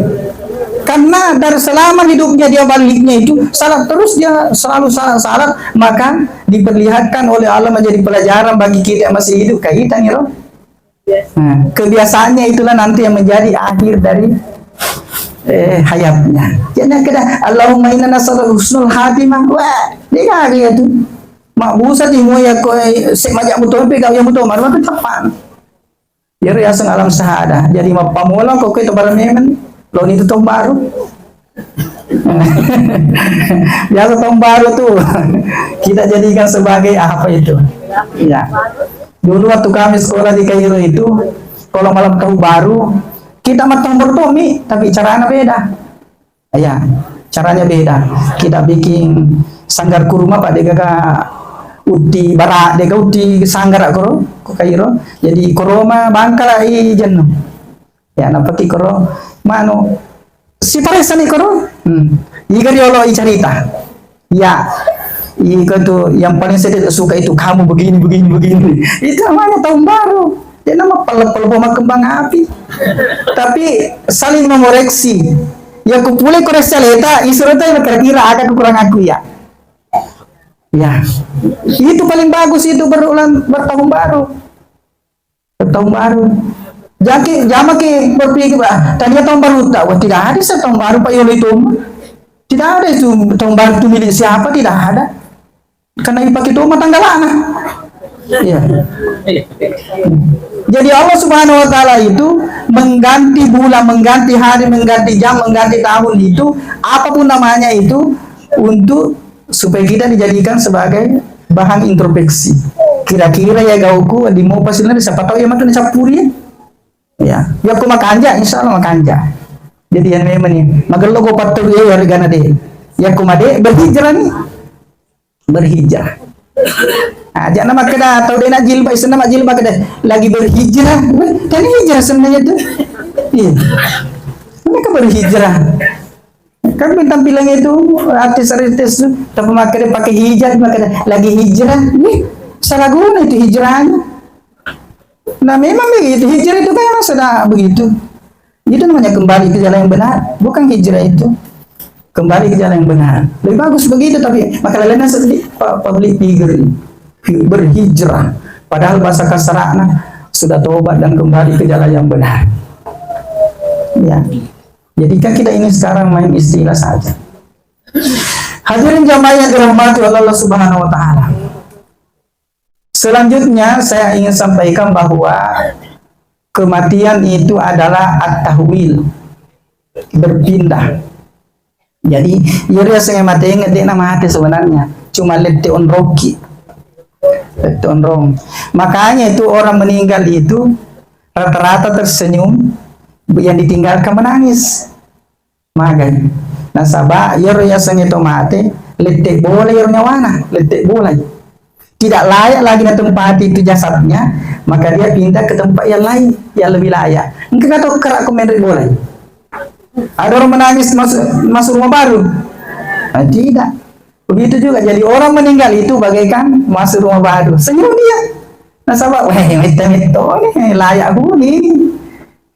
Karena dari selama hidupnya dia baliknya itu, salat terus dia selalu salat, salat, maka diperlihatkan oleh Allah menjadi pelajaran bagi kita yang masih hidup, kayak kita nih, loh. Nah, kebiasaannya itulah nanti yang menjadi akhir dari, eh, hayatnya. Jadi kita, "Allahumma inna nas'aluka husnul khatimah." Wah, dia kagak ya tuh. Mak busa timu ya kau, eh, sek majak mutompe kau yang mutomar, tapi tepat. Iyaro yaseng alam sahada. Jadi mappamola ko koe to barang memang, loni tu tahun baru. Biasa tahun baru tuh kita jadikan sebagai apa itu? Ya. Dulu waktu kami sekolah di Kairo itu, kalau malam tahun baru, kita mattambur tomi, tapi caranya beda. Ya, caranya beda. Kita bikin sanggar kurma, Pak, degaga utti bara, dega utti sanggara koro, ko Kairo. Jadi koroma bangkala i jenno. Ya, napaki koro, manu, si paressa ni koro. Hmm. Iga riolo i carita. Ya, iko tuh yang paling saya tidak suka itu, kamu begini, begini, begini. Itu namanya tahun baru. Dia nama pele-pele poma kembang api. Tapi saling mengoreksi. Ya, ku pule korek saleta, isuro teh kira-kira ada kekurangan aku ya. Ya. Itu paling bagus itu berulang bertahun baru. Tahun baru. Jaki, jamaki berpikir, "Ah, tania tahun baru tak?" Wah, tidak ada sih tahun baru, Pak, yolo itu. Tidak ada itu tahun baru itu milik siapa, tidak ada. Karena dipakai itu mah tanggalana. Iya. Jadi Allah Subhanahu wa Ta'ala itu mengganti bulan, mengganti hari, mengganti jam, mengganti tahun itu, apapun namanya itu, untuk supaya kita dijadikan sebagai bahan introspeksi. Kira-kira ya gauku di mau pasilna, siapa tahu ya matu dicampuri. Ya, yakko makanja, insya Allah makanja. Jadi yang memang ni, magello ko pattu ya, ya regana de. Yakko made berhijrah ni, berhijrah. Aja nama keda tau de nak jilbab, isenna mak jilbab keda lagi berhijrah. Weh, kan hijrah sebenarnya tu. Iya. Mereka berhijrah. Kan tampilannya itu artis-artis tu, tapi makanya pakai hijab, makanya lagi hijrah. Nih, salah guna itu hijrahnya. Nah, memang begitu. Hijrah itu kan memang sudah begitu. Itu namanya kembali ke jalan yang benar, bukan hijrah itu. Kembali ke jalan yang benar. Lebih bagus begitu, tapi maka lainnya sedih, pa-, public figure ini berhijrah. Padahal bahasa kasarnya sudah tobat dan kembali ke jalan yang benar. Ya. Jadi kan kita ini sekarang main istilah saja. Hadirin jamaah yang dirahmati oleh Allah Subhanahu wa Ta'ala. Selanjutnya, saya ingin sampaikan bahwa kematian itu adalah at-tahwil, berpindah. Jadi, iyaro yasengnge matengeng, de'na mate sebenarnya, cuma lette onrokki. Lette onrong. Makanya itu orang meninggal itu rata-rata tersenyum, yang ditinggalkan menangis. Magai. Nasaba iyaro yasengnge to mate, lette bola iyaro nyawana, lette bolai. Tidak layak lagi natempati itu jasadnya, maka dia pindah ke tempat yang lain, yang lebih layak. Engka to kara ko menre bolai. Ada orang menangis masuk, masuk rumah baru? Ah, tidak. Begitu juga, jadi orang meninggal itu bagaikan masuk rumah baru. Senyum dia. Nasaba, weh, metta-metta, weh, layak huni.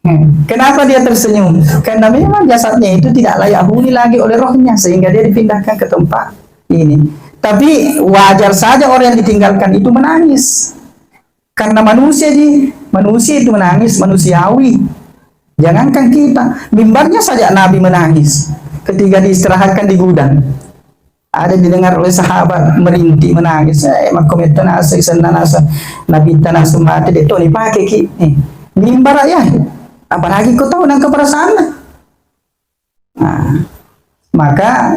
Hmm. Kenapa dia tersenyum? Karena memang jasadnya itu tidak layak huni lagi oleh rohnya, sehingga dia dipindahkan ke tempat ini. Tapi wajar saja orang yang ditinggalkan itu menangis. Karena manusia ji, manusia itu menangis, manusiawi. Jangankan kita, mimbarnya saja Nabi menangis ketika diistirahatkan di gudang. Ada didengar oleh sahabat merintih menangis, eh, makkometta naseng, senna naseng, Nabitta naseng mate, de' to nipake ki. Eh, mimbar ya, apalagi kau tahu nang keperasaanna. Nah, maka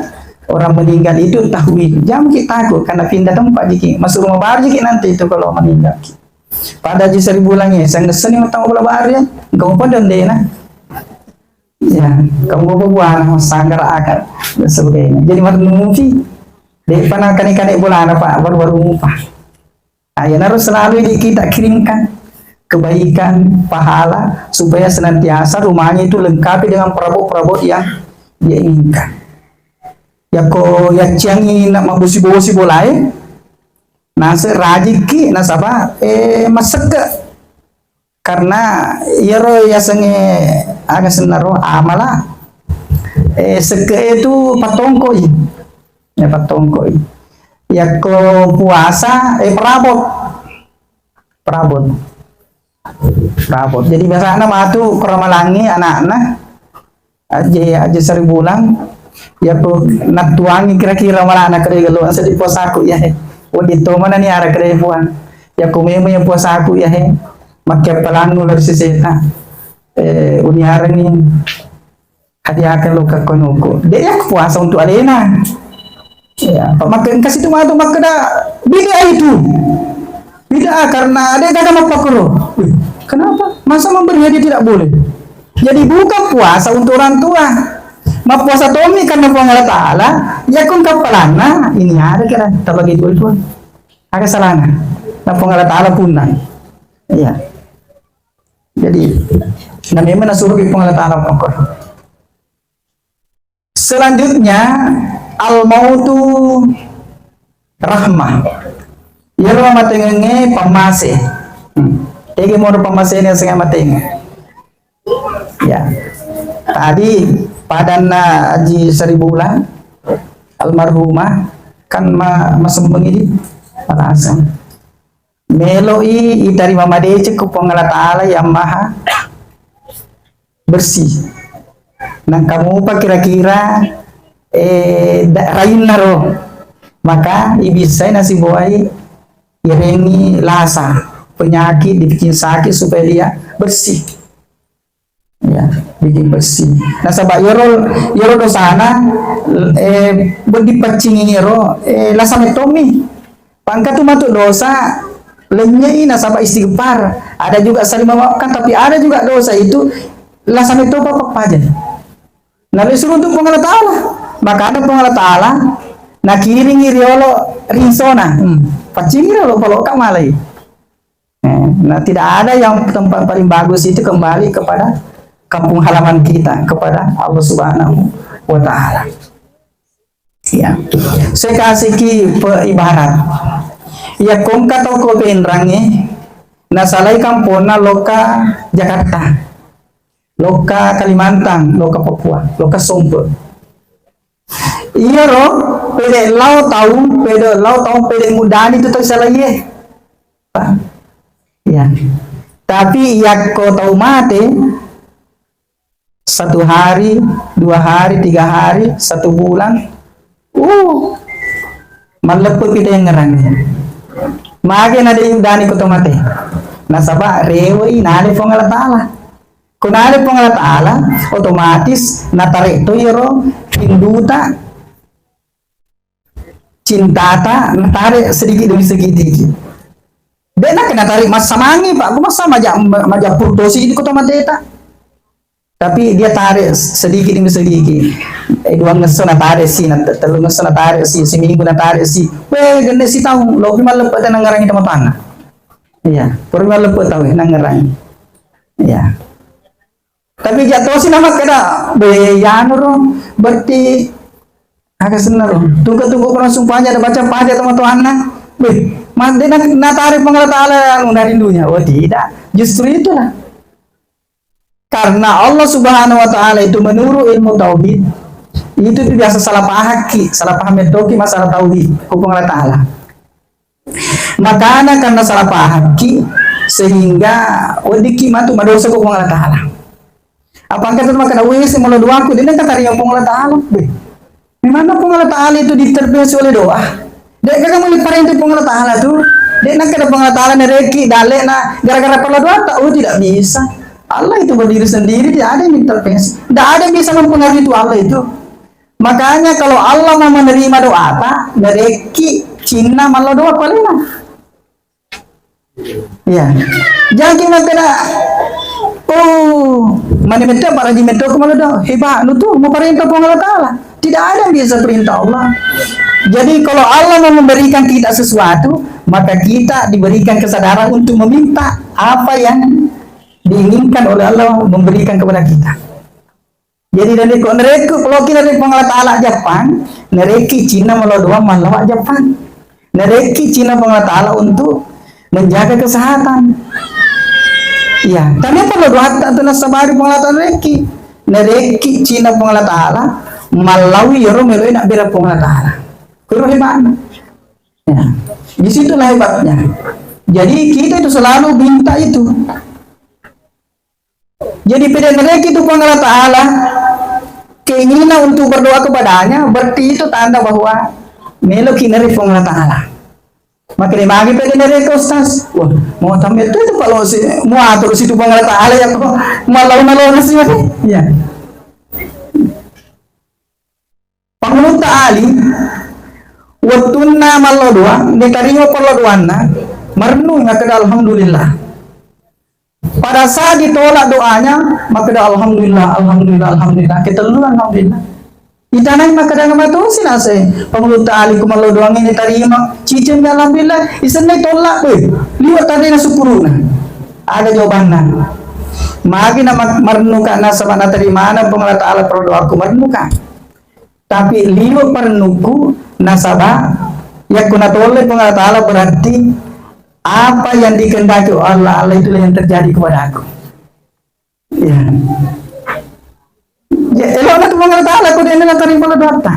orang meninggal itu tahwil. Jangan kita takut karena pindah tempat jiki. Masuk rumah baru jiki nanti itu kalau meninggal. Pada Haji Saribulang ya, saya ngeseni utang bola baru ya. Engkau pun dendena. Ya, kamu apa buah sanggar akar dan sebagainya. Jadi baru mufi. Dek pernah kane-kane bola apa baru-baru mupa. Nah, iyanaro selalu ini kita kirimkan kebaikan, pahala, supaya senantiasa rumahnya itu lengkapi dengan perabot-perabot yang dia inginkan. Yakko yacciangi nak mabosi-bosi bolae, nase rajikki nasaba, eh, masegge. Karena iyaro yasengnge aga sennaro amala, eh, segge itu patongkoi. Ya, patongkoi. Yakko puasa, eh, perabot. Perabot. Perabot. Jadi biasanya matu ke ramalangi anakna, aja, aja Saribulang, yakko nattuangi kira-kira malana kere gelo, asa di puasaku ya he. Wadi to mana ni ara kere puang. Yakko memang ya puasaku ya he. Makke pelangu lor siseta. Eh, uniarani. Hadiahkan lo ke konuku. Dia ya puasa untuk alena. Ya, Pak, maka engka situ matu makkeda bid'ah itu. Bid'ah karena ada kata mappakuru. Wih, kenapa? Masa memberi hadiah tidak boleh? Jadi bukan puasa untuk orang tua. Mappuasa tommi karena Puang Allah Ta'ala, ya kun kapalanna, ini ada kira terbagi dua itu. Ada salahnya. Nah, Puang Allah Ta'ala punna. Iya. Jadi, nah memang nasuruh Puang Allah Ta'ala pokok. Selanjutnya, al-mautu rahmah. Iyaro matengengnge pammase. Hmm. Tege moro pammasene senga matenge. Ya. Tadi padanna Haji Saribulang, almarhumah, kan ma-, masemmeng idi, alaseng. Melo'i itarima madeceng ku Puang Allah Ta'ala yang Maha bersih. Nangka mupa kira-kira, eh, da-, rainna ro. Maka ibissai nasibuai irengi lasa, penyakit, dibikin sakit supaya dia bersih. Ya, bikin bersih. Nasaba iyaro, iyaro dosana, eh, wedding paccingi iyaro, eh, lasa mettomi. Pangka tu matu dosa, lenyei nasaba istighfar. Ada juga saling memaafkan, tapi ada juga dosa itu lasa mettopa pappajai. Nabi suruh untuk Puang Allah Ta'ala. Makanya Puang Allah Ta'ala nakiringi riolo rinsona. Hmm. Paccingi riolo paloka malai. Eh, nah, tidak ada yang tempat paling bagus itu kembali kepada kampung halaman kita, kepada Allah Subhanahu wa Ta'ala. Ya. Saya kasih ki pe-, ibarat. Ya, kongka toko penrangi, nasalai kampona loka Jakarta, loka Kalimantan, loka Papua, loka Sompe. Iyaro pede lao taung, pede lao taung, pede mudani tu tau salaiye. Pak. Ya. Tapi yakko tau mate, satu hari, dua hari, tiga hari, satu bulan, uh, malleppe pita yang ngerang. Mage na de udani ko tau mate. Nasaba rewei nale Puang Allah Ta'ala. Ko nale Puang Allah Ta'ala, otomatis natare to iyaro rinduta, cintata, natare sedikit demi sedikit. De' nakke natare massamangi, Pak. Ku massa maja-, maja purtosi di kota mateta. Tapi dia tarik sedikit demi sedikit. Eh, dua ngesso natare si, nat-, tellu ngesso natare si, seminggu natare si. Weh, genne si taung, lobi malleppe tenang ngerangi teman panah. Iya, pura malleppe tau, eh, nangngerangi. Iya. Tapi jatosi namakkeda, "Be, yanu ro, berarti aga senna ro. Tungke-tungke ko langsung panja ada baca panja teman tuanna. Be, mande na, natare Puang Allah Ta'ala anu narindunya." Oh, tidak. Justru itulah. Karena Allah Subhanahu wa Ta'ala itu menurut ilmu tauhid, itu tuh biasa salah paham ki, salah paham mettoki masalah tauhid, hukum Allah Ta'ala. Makana karena salah paham ki, sehingga weddikki matu madosa ko Puang Allah Ta'ala. Apa angkat tu makana, "Weh, semula doaku, dia nengka tarima Puang Allah Ta'ala." Beh, memang Puang Allah Ta'ala itu diintervensi oleh doa. Dek gaga muli parenta Puang Allah Ta'ala tu. Dek nengka ada Puang Allah Ta'ala nereki, dalek na, gara-gara perlu doa tak, oh, tidak bisa. Allah itu berdiri sendiri, tidak ada yang intervensi. Tidak ada yang bisa mempengaruhi itu Allah itu. Makanya kalau Allah mau menerima doa ta, narekki cinna mallo doa ku alena. Iya. Jaki makkeda, oh, mani metto paraji metto ku mallo doa. Hebat nu tu, mau perintah Puang Allah Ta'ala. Tidak ada yang bisa perintah Allah. Jadi kalau Allah mau memberikan kita sesuatu, maka kita diberikan kesadaran untuk meminta apa yang diinginkan oleh Allah memberikan kepada kita. Jadi, narekko, narekko, kalau kita dari Puang Allah Ta'ala Jepang, narekki cinna mallo doa mallawa Jepang. Narekki cinna Puang Allah Ta'ala untuk menjaga kesehatan. Iya, tapi perlu doa tak tenang sabari Puang Allah Ta'ala narekki. Narekki cinna Puang Allah Ta'ala, mallawi yoro meloi nak bela Puang Allah Ta'ala. Kuro hebatnya. Ya. Di situlah hebatnya. Jadi kita itu selalu minta itu. Jadi, pede narekki tu Puang Allah Ta'ala keinginan untuk berdoa kepadanya, berarti itu tanda bahwa meloki nari Puang Allah Ta'ala. Makanya magi pede narekki Ustaz, wah, mau tampil tu itu kalau si, mau atur situ Puang Allah Ta'ala ya, kok malau malau nasi, ya. Pangulutta Ali, wettunna mallo doang, ditarima perlo doanna, marennu makkeda, "Alhamdulillah." Pada saat ditolak doanya, makkeda, "Alhamdulillah, alhamdulillah, alhamdulillah." Ketellu, "Alhamdulillah." Itanai makkeda, "Matosi nase, Pangulutta Ali ku mallo doang ini tarima, ciceng, alhamdulillah, isenna tolak, eh, liwat tadi na syukuruna." Ada jawabanna. Magi na mak-, marennuka nasaba natarimana Puang Allah Ta'ala perlo doaku, marennuka. Tapi liwe' parennukku, nasaba yakko natolle Puang Allah Ta'ala, berarti apa yang dikehendaki Allah, Allah itulah yang terjadi kepada aku. Ya. Ya, elokna tu Puang Allah Ta'ala, ko dena natarima lo doatta.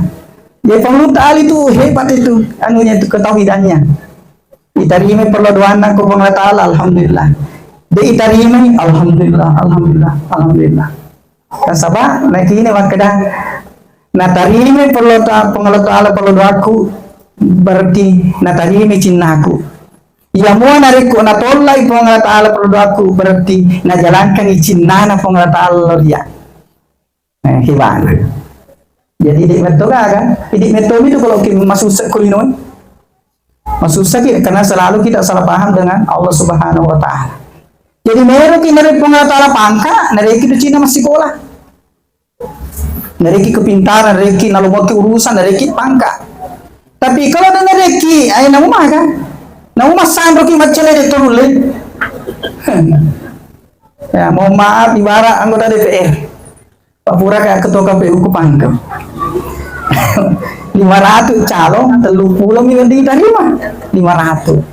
Ya, Pangulutta Ali tu hebat itu, anunya itu, ketauhidannya. Itarima perlo doanna ko Puang Allah Ta'ala, alhamdulillah. De itarima, alhamdulillah, alhamdulillah, alhamdulillah. Nasaba nakini makkeda, natarimi Puang Allah Ta-, Puang Allah Ta'ala pallu doaku, berarti natarimi cinnaku. Iya mua narekko natollai Puang Allah Ta'ala pallu doaku, berarti najalangkangi cinnana Puang Allah Ta'ala lao ri iya. Eh, hibana. Jadi, de' metto gaga, de' metto itu kalau ki-, masussa ko linoe. Masussa ki, karena selalu kita salah paham dengan Allah Subhanahu wa Ta'ala. Jadi, mero ki nare Puang Allah Ta'ala pangka, nare ki tu cinna massikola. Nare ki kepintaran, nare ki nalomaki urusan, nare ki pangka. Tapi kalau ada nare ki, ayo namu maga. Namu masanro ki maccele de' torulle. Ya, mohon maaf, ibarat anggota D P R. Pak pura ka ketua K P U ku pangka. Lima ratus calon, tellu pulo mi diterima. Lima ratus.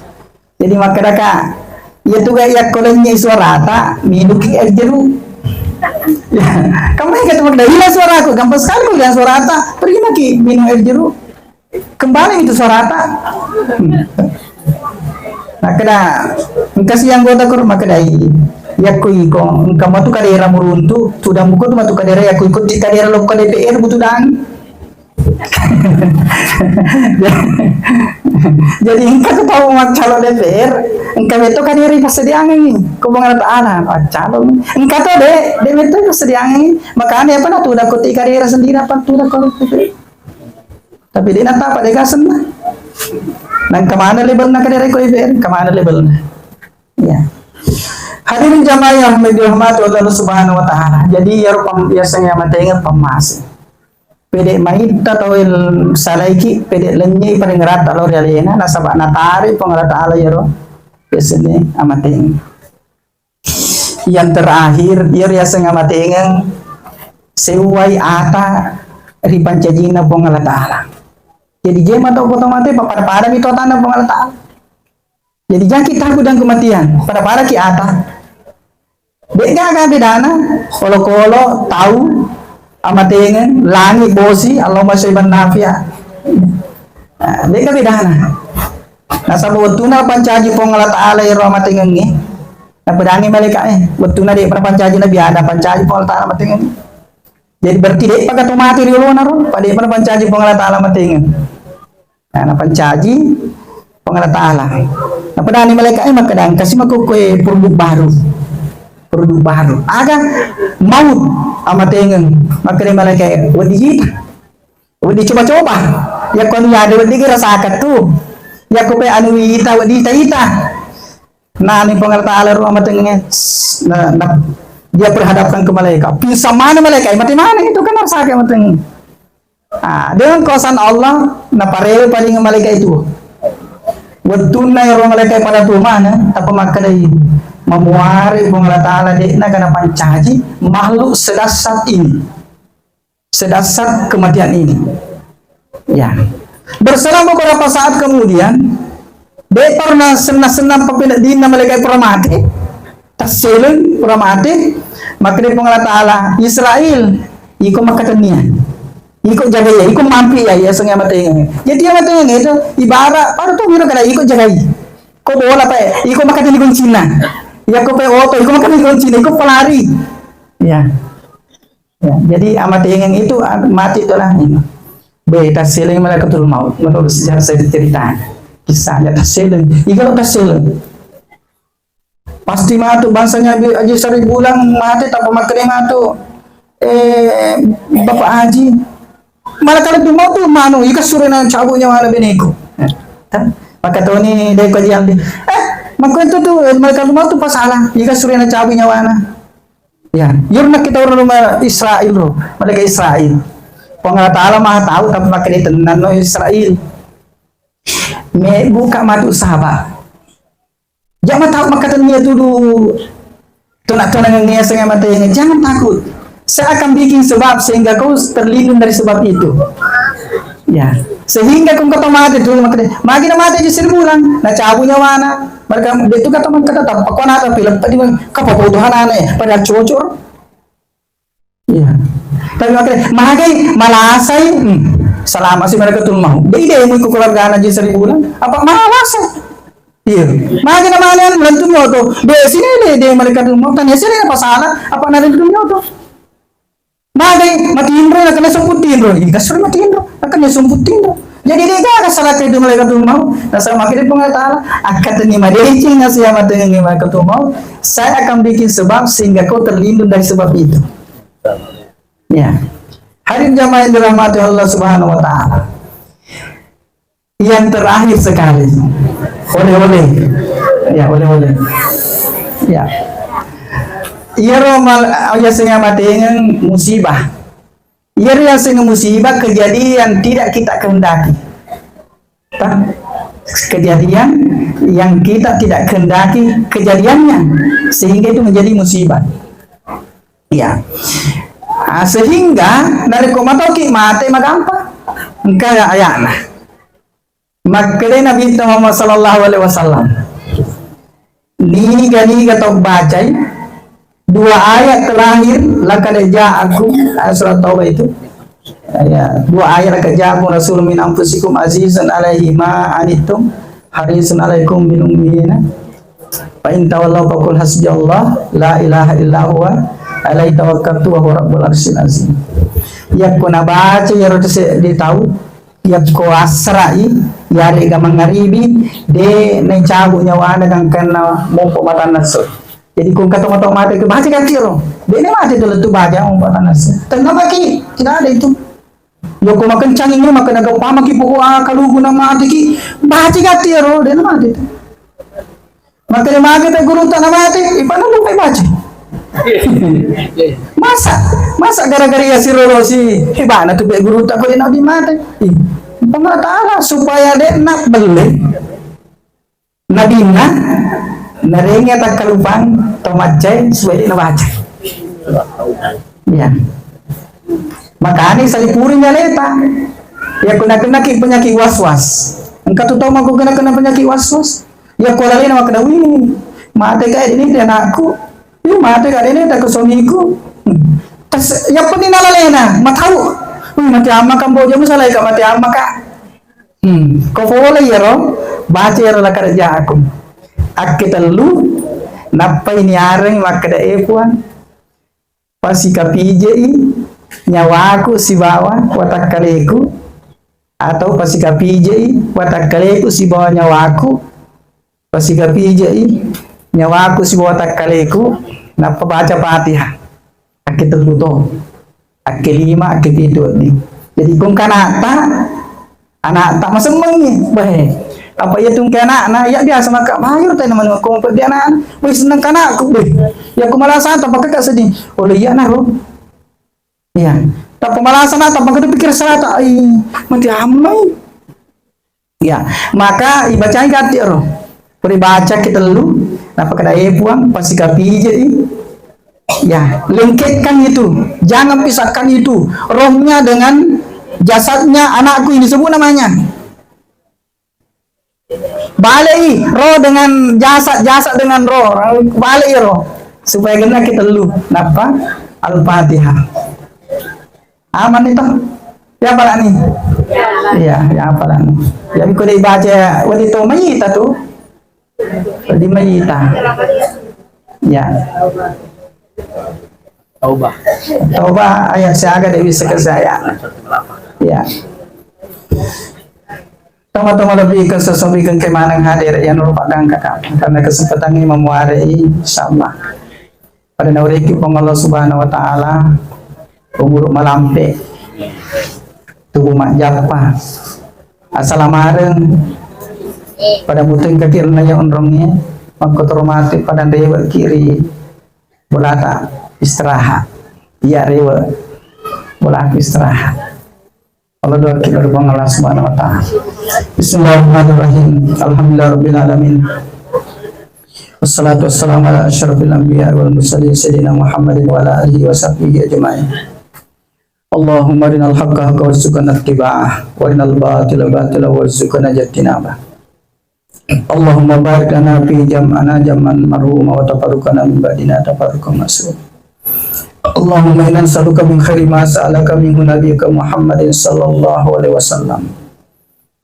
Jadi makkedaka, iya tu ga iya ko lennye suarata, minung ki air jeruk. Ya, kamu ingat makkeda, hilang suaraku, gampang sekali ko hilang suarata, pergi maki minum air jeruk. Kembali itu suarata. Hmm. Makkeda, engka si anggota ko makkedai, iya ko iko, engka matu kadera muruntu, tudang buku tu matu kadera, iya ko iko di kadera lokka D P R butuh dang. Jadi engka tu tau maccalo D P R, engka metto kadera passediangengngi ko Puang Allah Ta'ala, maccalo. Engka to de, de metto passediangengngi, makanya apa na tudang ko ti kadera sendiri apa tudang ko D P R. Tapi de natapa de gasenna. Nang kemana levelna kadera ko D P R, kemana levelna. Ya. Hadirin jamaah yang dirahmati Allah Subhanahu wa Ta'ala. Jadi, iyaro pam-, biasanya matengeng pammasing. Pede maitta tau el-, salaiki, pede lennye paringerata lao ri alena, nasaba natare Puang Allah Ta'ala iyaro biasanya amateng. Yang terakhir, iyaro yaseng amatengeng, sewwai ata ri pancajinna Puang Allah Ta'ala. Jadi, jema tau ko tau mate, pada-pada mi to atanna Puang Allah Ta'ala. Jadi, jaki takut dan kematian, pada-pada ki ata. De'gaga bedana, olo-kolo, tau, amatengeng, langi, bosi, Allahumma syaiban nafia. Nah, de'ga bedana. Nasaba wettuna pancaji Puang Allah Ta'ala ero amatengengnge, napedangi malaika'e, wettuna de'pa napancaji Nabi Adam, pancaji Puang Allah Ta'ala amatengengnge. Jadi, berarti de'pa gato mate ri olona ro, pa de'pa napancaji Puang Allah Ta'ala amatengeng. Nah, napancaji Puang Allah Ta'ala. Napadani malaika'e makkeda, engkasi makkukkoe produk baru. Produk baru. Aga? Maut, amatengeng. Makkeda malaika'e, wedding ita. Wedding coba-coba. Yakko anu yade wedding rasakan tu. Yakko pe anu ita, wedding ita-ita. Nah, ni Puang Allah Ta'ala ro amatengengnge. Nah, nah, dia perhadapkan ke malaikat. Pingsan mana malaikat? Mati mana itu kan rasakan amatengeng. Ah, dengan kuasaan Allah, naparewe paling malaikat itu. Wettunna ero malaikat pada tuo maneng, tappa makkedai, mamuare Puang Allah Ta'ala de'na gana pancaji makhluk sedahsyat ini. Sedahsyat kematian ini. Ya. Berselang beberapa saat kemudian, de' pernah senna-senna papeneddinna malaikat pura mate. Tasseleng pura mate, makkeda Puang Allah Ta'ala, Israil, iko makkatennia. Iko jagai iya, iko mampi iya, iya sengnge amatengeng. Jadi iya amatengeng itu ibarat pada tu miro kada iko jagai. Ko bola pa, iko makkatenni kuncinna. Iya ko pe oto, iko makkatenni kuncinna, iko pelari. Ya. Ya, jadi amatengeng itu, ah, mati itu lah ini. Be, tasseleng malaikatul maut menurut sejarah saya ceritanya. Kisahnya tasseleng. Iko tasseleng. Pasti matu bangsanya Haji Saribulang mate tappa makkeda matu, eh, Bapak Haji, malaikat tu mau tu manu, ika surena cabut nyawana beneku. Kan? Maka toni deko Haji Aldi. Eh, maka itu tu, eh, malaikat tu mau tu pasalah, ika surena cabut nyawana. Ya, yurna kita orang rumah Israel tu, malaikat Israel. Puang Allah Ta'ala Maha Tahu, tapi makkeda tennanno Israel. Me buka matu Saba. Jangan tahu makkatennia tudu tona-tona ngeseng amatengeng. Jangan takut. Saya akan bikin sebab sehingga kau terlindung dari sebab itu. Ya, sehingga kau kata mati tu, mati. Magi na mati Haji Saribulang, na cabut nyawana. Mereka betul kata mengkata tak pokoknya apa film tadi, kau apa tuhan aneh, padahal cocor. Iya. Tapi makkeda, magai malasai, hmm, salama si malaikat tu mau. Jadi de' mu iko keluargana Haji Saribulang, apa malasai? Iya. Magai na malian, lantu nyoto. De' sini de', de' malaikat tu mau, tanya sini apa salah? Apa nari tu nyoto? Magai matinro, nakenna sumpu tinro. Ih, kasuri matinro, nakenna sumpu tinro. Jadi, de' gaga salakka itu malaikatul maut. Nasaba makkeda Puang Allah Ta'ala, akkatenni madeceng nasaba matengngi malaikatul maut, saya akan bikin sebab sehingga kau terlindung dari sebab itu. Ya. Hadirin jamaah yang dirahmati Allah Subhanahu wa Ta'ala. Yang terakhir sekali. Oleh-oleh. Ya, oleh-oleh. Ya. Iyaro mal-, yasengnge matengeng musibah. Iyaro yasengnge musibah kejadian tidak kita kehendaki. Tah? Kejadian yang kita tidak kehendaki kejadiannya, sehingga itu menjadi musibah. Iya. Ah, sehingga narekko matoki mate magampang. Engka ayana. Makkeda Nabi Muhammad sallallahu alaihi wasallam, niga-niga tau bacai dua ayat terakhir, laqad ja'akum, ayat surat Taubah itu. Ya, dua ayat, "Laqad ja'akum rasulun min anfusikum azizun alaihi ma anittum harisun alaikum bil mu'minina." Fa in tawallaw faqul hasbiyallah la ilaha illa huwa alaihi tawakkaltu wa huwa rabbul arsyil azim. Yakko nabaca iyaro seddi tau, yakko assara'i, yarega mangaribi, de' naicabu nyawana gangkanna mompo matanna esso. Jadi ko engka tomatoa mate, baca katti ro. De' namate tu lettu baca mompo matanna esso. Tenang maki, tidak ada itu. Yako makencang ini, maka naga pamaki pokok ah, kalugu na mati ki, baca katti ro, de' namate tu. Makkeda magi pe gurutta na mate, ipana lupai baca. Masa, masa gara-gara iya siroro si hebana tu pe gurutta ko de' nabi mate. Ih, Puang Allah Ta'ala supaya de' na belle. Nabinna, narengngi takkalupang to maccae supaya de' nabaca. Iya. Makanya salipuri nyaleta. Ya kena-kena ki penyakit was-was. Engka tu tau mako kena-kena penyakit was-was. Ya ko lalena makkeda, "Wih, mate ka de' nita anakku. Wih, mate ka de' nita ke suamiku." Hmm. Tas, ya pun ni nalalena, matau. "Wih, mate amma ka, mboja musalai ka mate amma ka." Hmm, ko pole iyaro, baca iyaro laqad ja'akum. Akke tellu, nappai niareng makkeda, "E Puang, pasikapije'i nyawaku sibawa watakkaleku, atau pasikapije'i watakkaleku sibawa nyawaku, pasikapije'i nyawaku sibawa watakkaleku," nappa baca Fatihah. Akke tellu to, akke lima, akke pitu ni. Jadi kong kanata, anakta masemmengi, bahe. Apa iya tungke anakna, iya biasa maka mayur tadi nama ko pe dia anakna. Wis seneng kanakku, beh. Ya aku malah santa pakai kak sedih. Oleh iya naro. Iya. Tak pemalasan tak pakai pikir serata. Ai, mati amai. Ya, maka ibacai katti ro. Pura baca ki tellu, nappa kada e Puang, pasikapije'i. Ya, lengketkan itu. Jangan pisahkan itu. Rohnya dengan jasadnya anakku ini sebut namanya. Balei roh dengan jasad, jasad dengan roh. Balei roh. Supaya kena kita tellu. Nappa? Al-Fatihah. Aman itu. Ya, apalani? Iya, ya, apalani? Ya, biko dibaca, wali to mayita tu. Wali mayita. Ya. Taubah. Taubah ayat siaga dewi sekesaya. Ya. Tama-tama lebih ke sesuai ke kemana hadir yang merupakan kakak. Karena kesempatan ini memuarai, insyaallah. Pada nauriki Puang Allah Subhanahu wa Ta'ala, umur malampe, tubuh majappa, asalamareng, pada muting kakirna ya onrongi, makkotoro mati pada dewa kiri, bolata istirahat, iya rewe, bolaku istirahat. Allah doa kita Puang Allah Subhanahu wa Ta'ala. Bismillahirrahmanirrahim. Alhamdulillahirabbil alamin. Wassalatu wassalamu ala asyrafil anbiya wal mursalin sayyidina Muhammadin wa ala alihi wa sahbihi ajma'in. Allahumma arinal haqqa haqqa warzuqna ittiba'ah, wa arinal batila batila warzuqna ijtinabah. Allahumma barik lana fi jam'ana jam'an marhuma wa tafarruqana min ba'dina tafarruqan ma'suma. Allahumma inna nas'aluka min khairi ma sa'alaka minhu nabiyyuka Muhammadin sallallahu alaihi wasallam.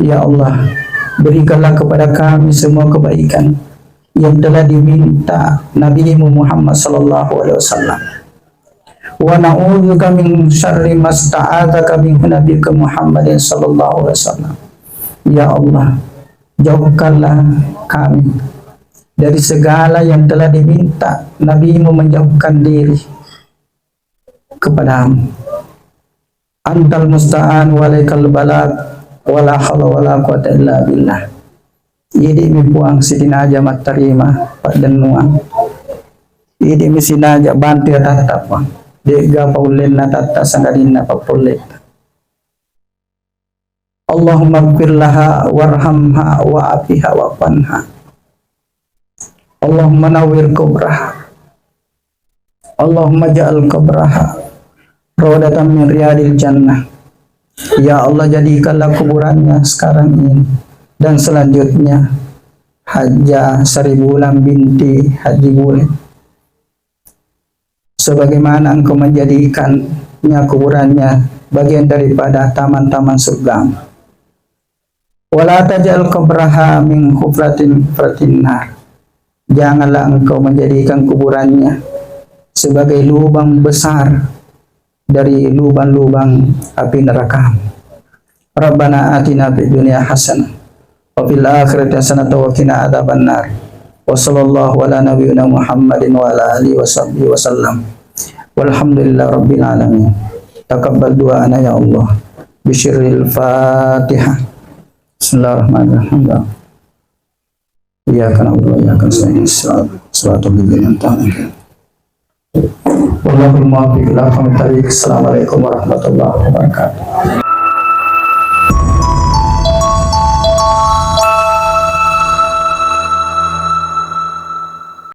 Ya Allah, berikanlah kepada kami semua kebaikan yang telah diminta Nabimu Muhammad sallallahu alaihi wasallam. Wa na'udzubika min syarri masta'adzaka minhu nabiyyuka Muhammadin sallallahu alaihi wasallam. Ya Allah, jauhkanlah kami dari segala yang telah diminta Nabimu menjauhkan diri kepadamu. Antal musta'an wa alaikal balag, wa la haula wa la quwwata illa billah. Idi'mi Puang sitinaja mattarima paddennuang. Idi'mi sinaja bantu atatta, Puang. De'ga paullenna atatta sangadinna pappolletta. Allahumma ighfir laha warhamha wa afiha wa'fu anha. Allahumma nawwir qabraha. Allahumma ja'al qabraha raudatan min riyadil jannah. Ya Allah, jadikanlah kuburannya sekarang ini dan selanjutnya Hajjah Saribulan binti Haji Bule, sebagaimana Engkau menjadikannya kuburannya bagian daripada taman-taman surgamu. Wala taj'al qabraha min hufratin hufratin nar. Janganlah Engkau menjadikan kuburannya sebagai lubang besar dari lubang-lubang api neraka. Rabbana atina fid dunya hasanah wa fil akhirati hasanah wa qina adzabannar. Wa sallallahu ala nabiyyina Muhammadin wa ala alihi wa sahbihi wa sallam. Walhamdulillahi rabbil alamin. Taqabbal du'ana ya Allah. Bisirril Fatihah. Bismillahirrahmanirrahim. Iyyaka na'budu wa iyyaka nasta'in. Ihdinas siratal mustaqim. Wallahul muwaffiq ila aqwamit thariq. Assalamualaikum warahmatullahi wabarakatuh.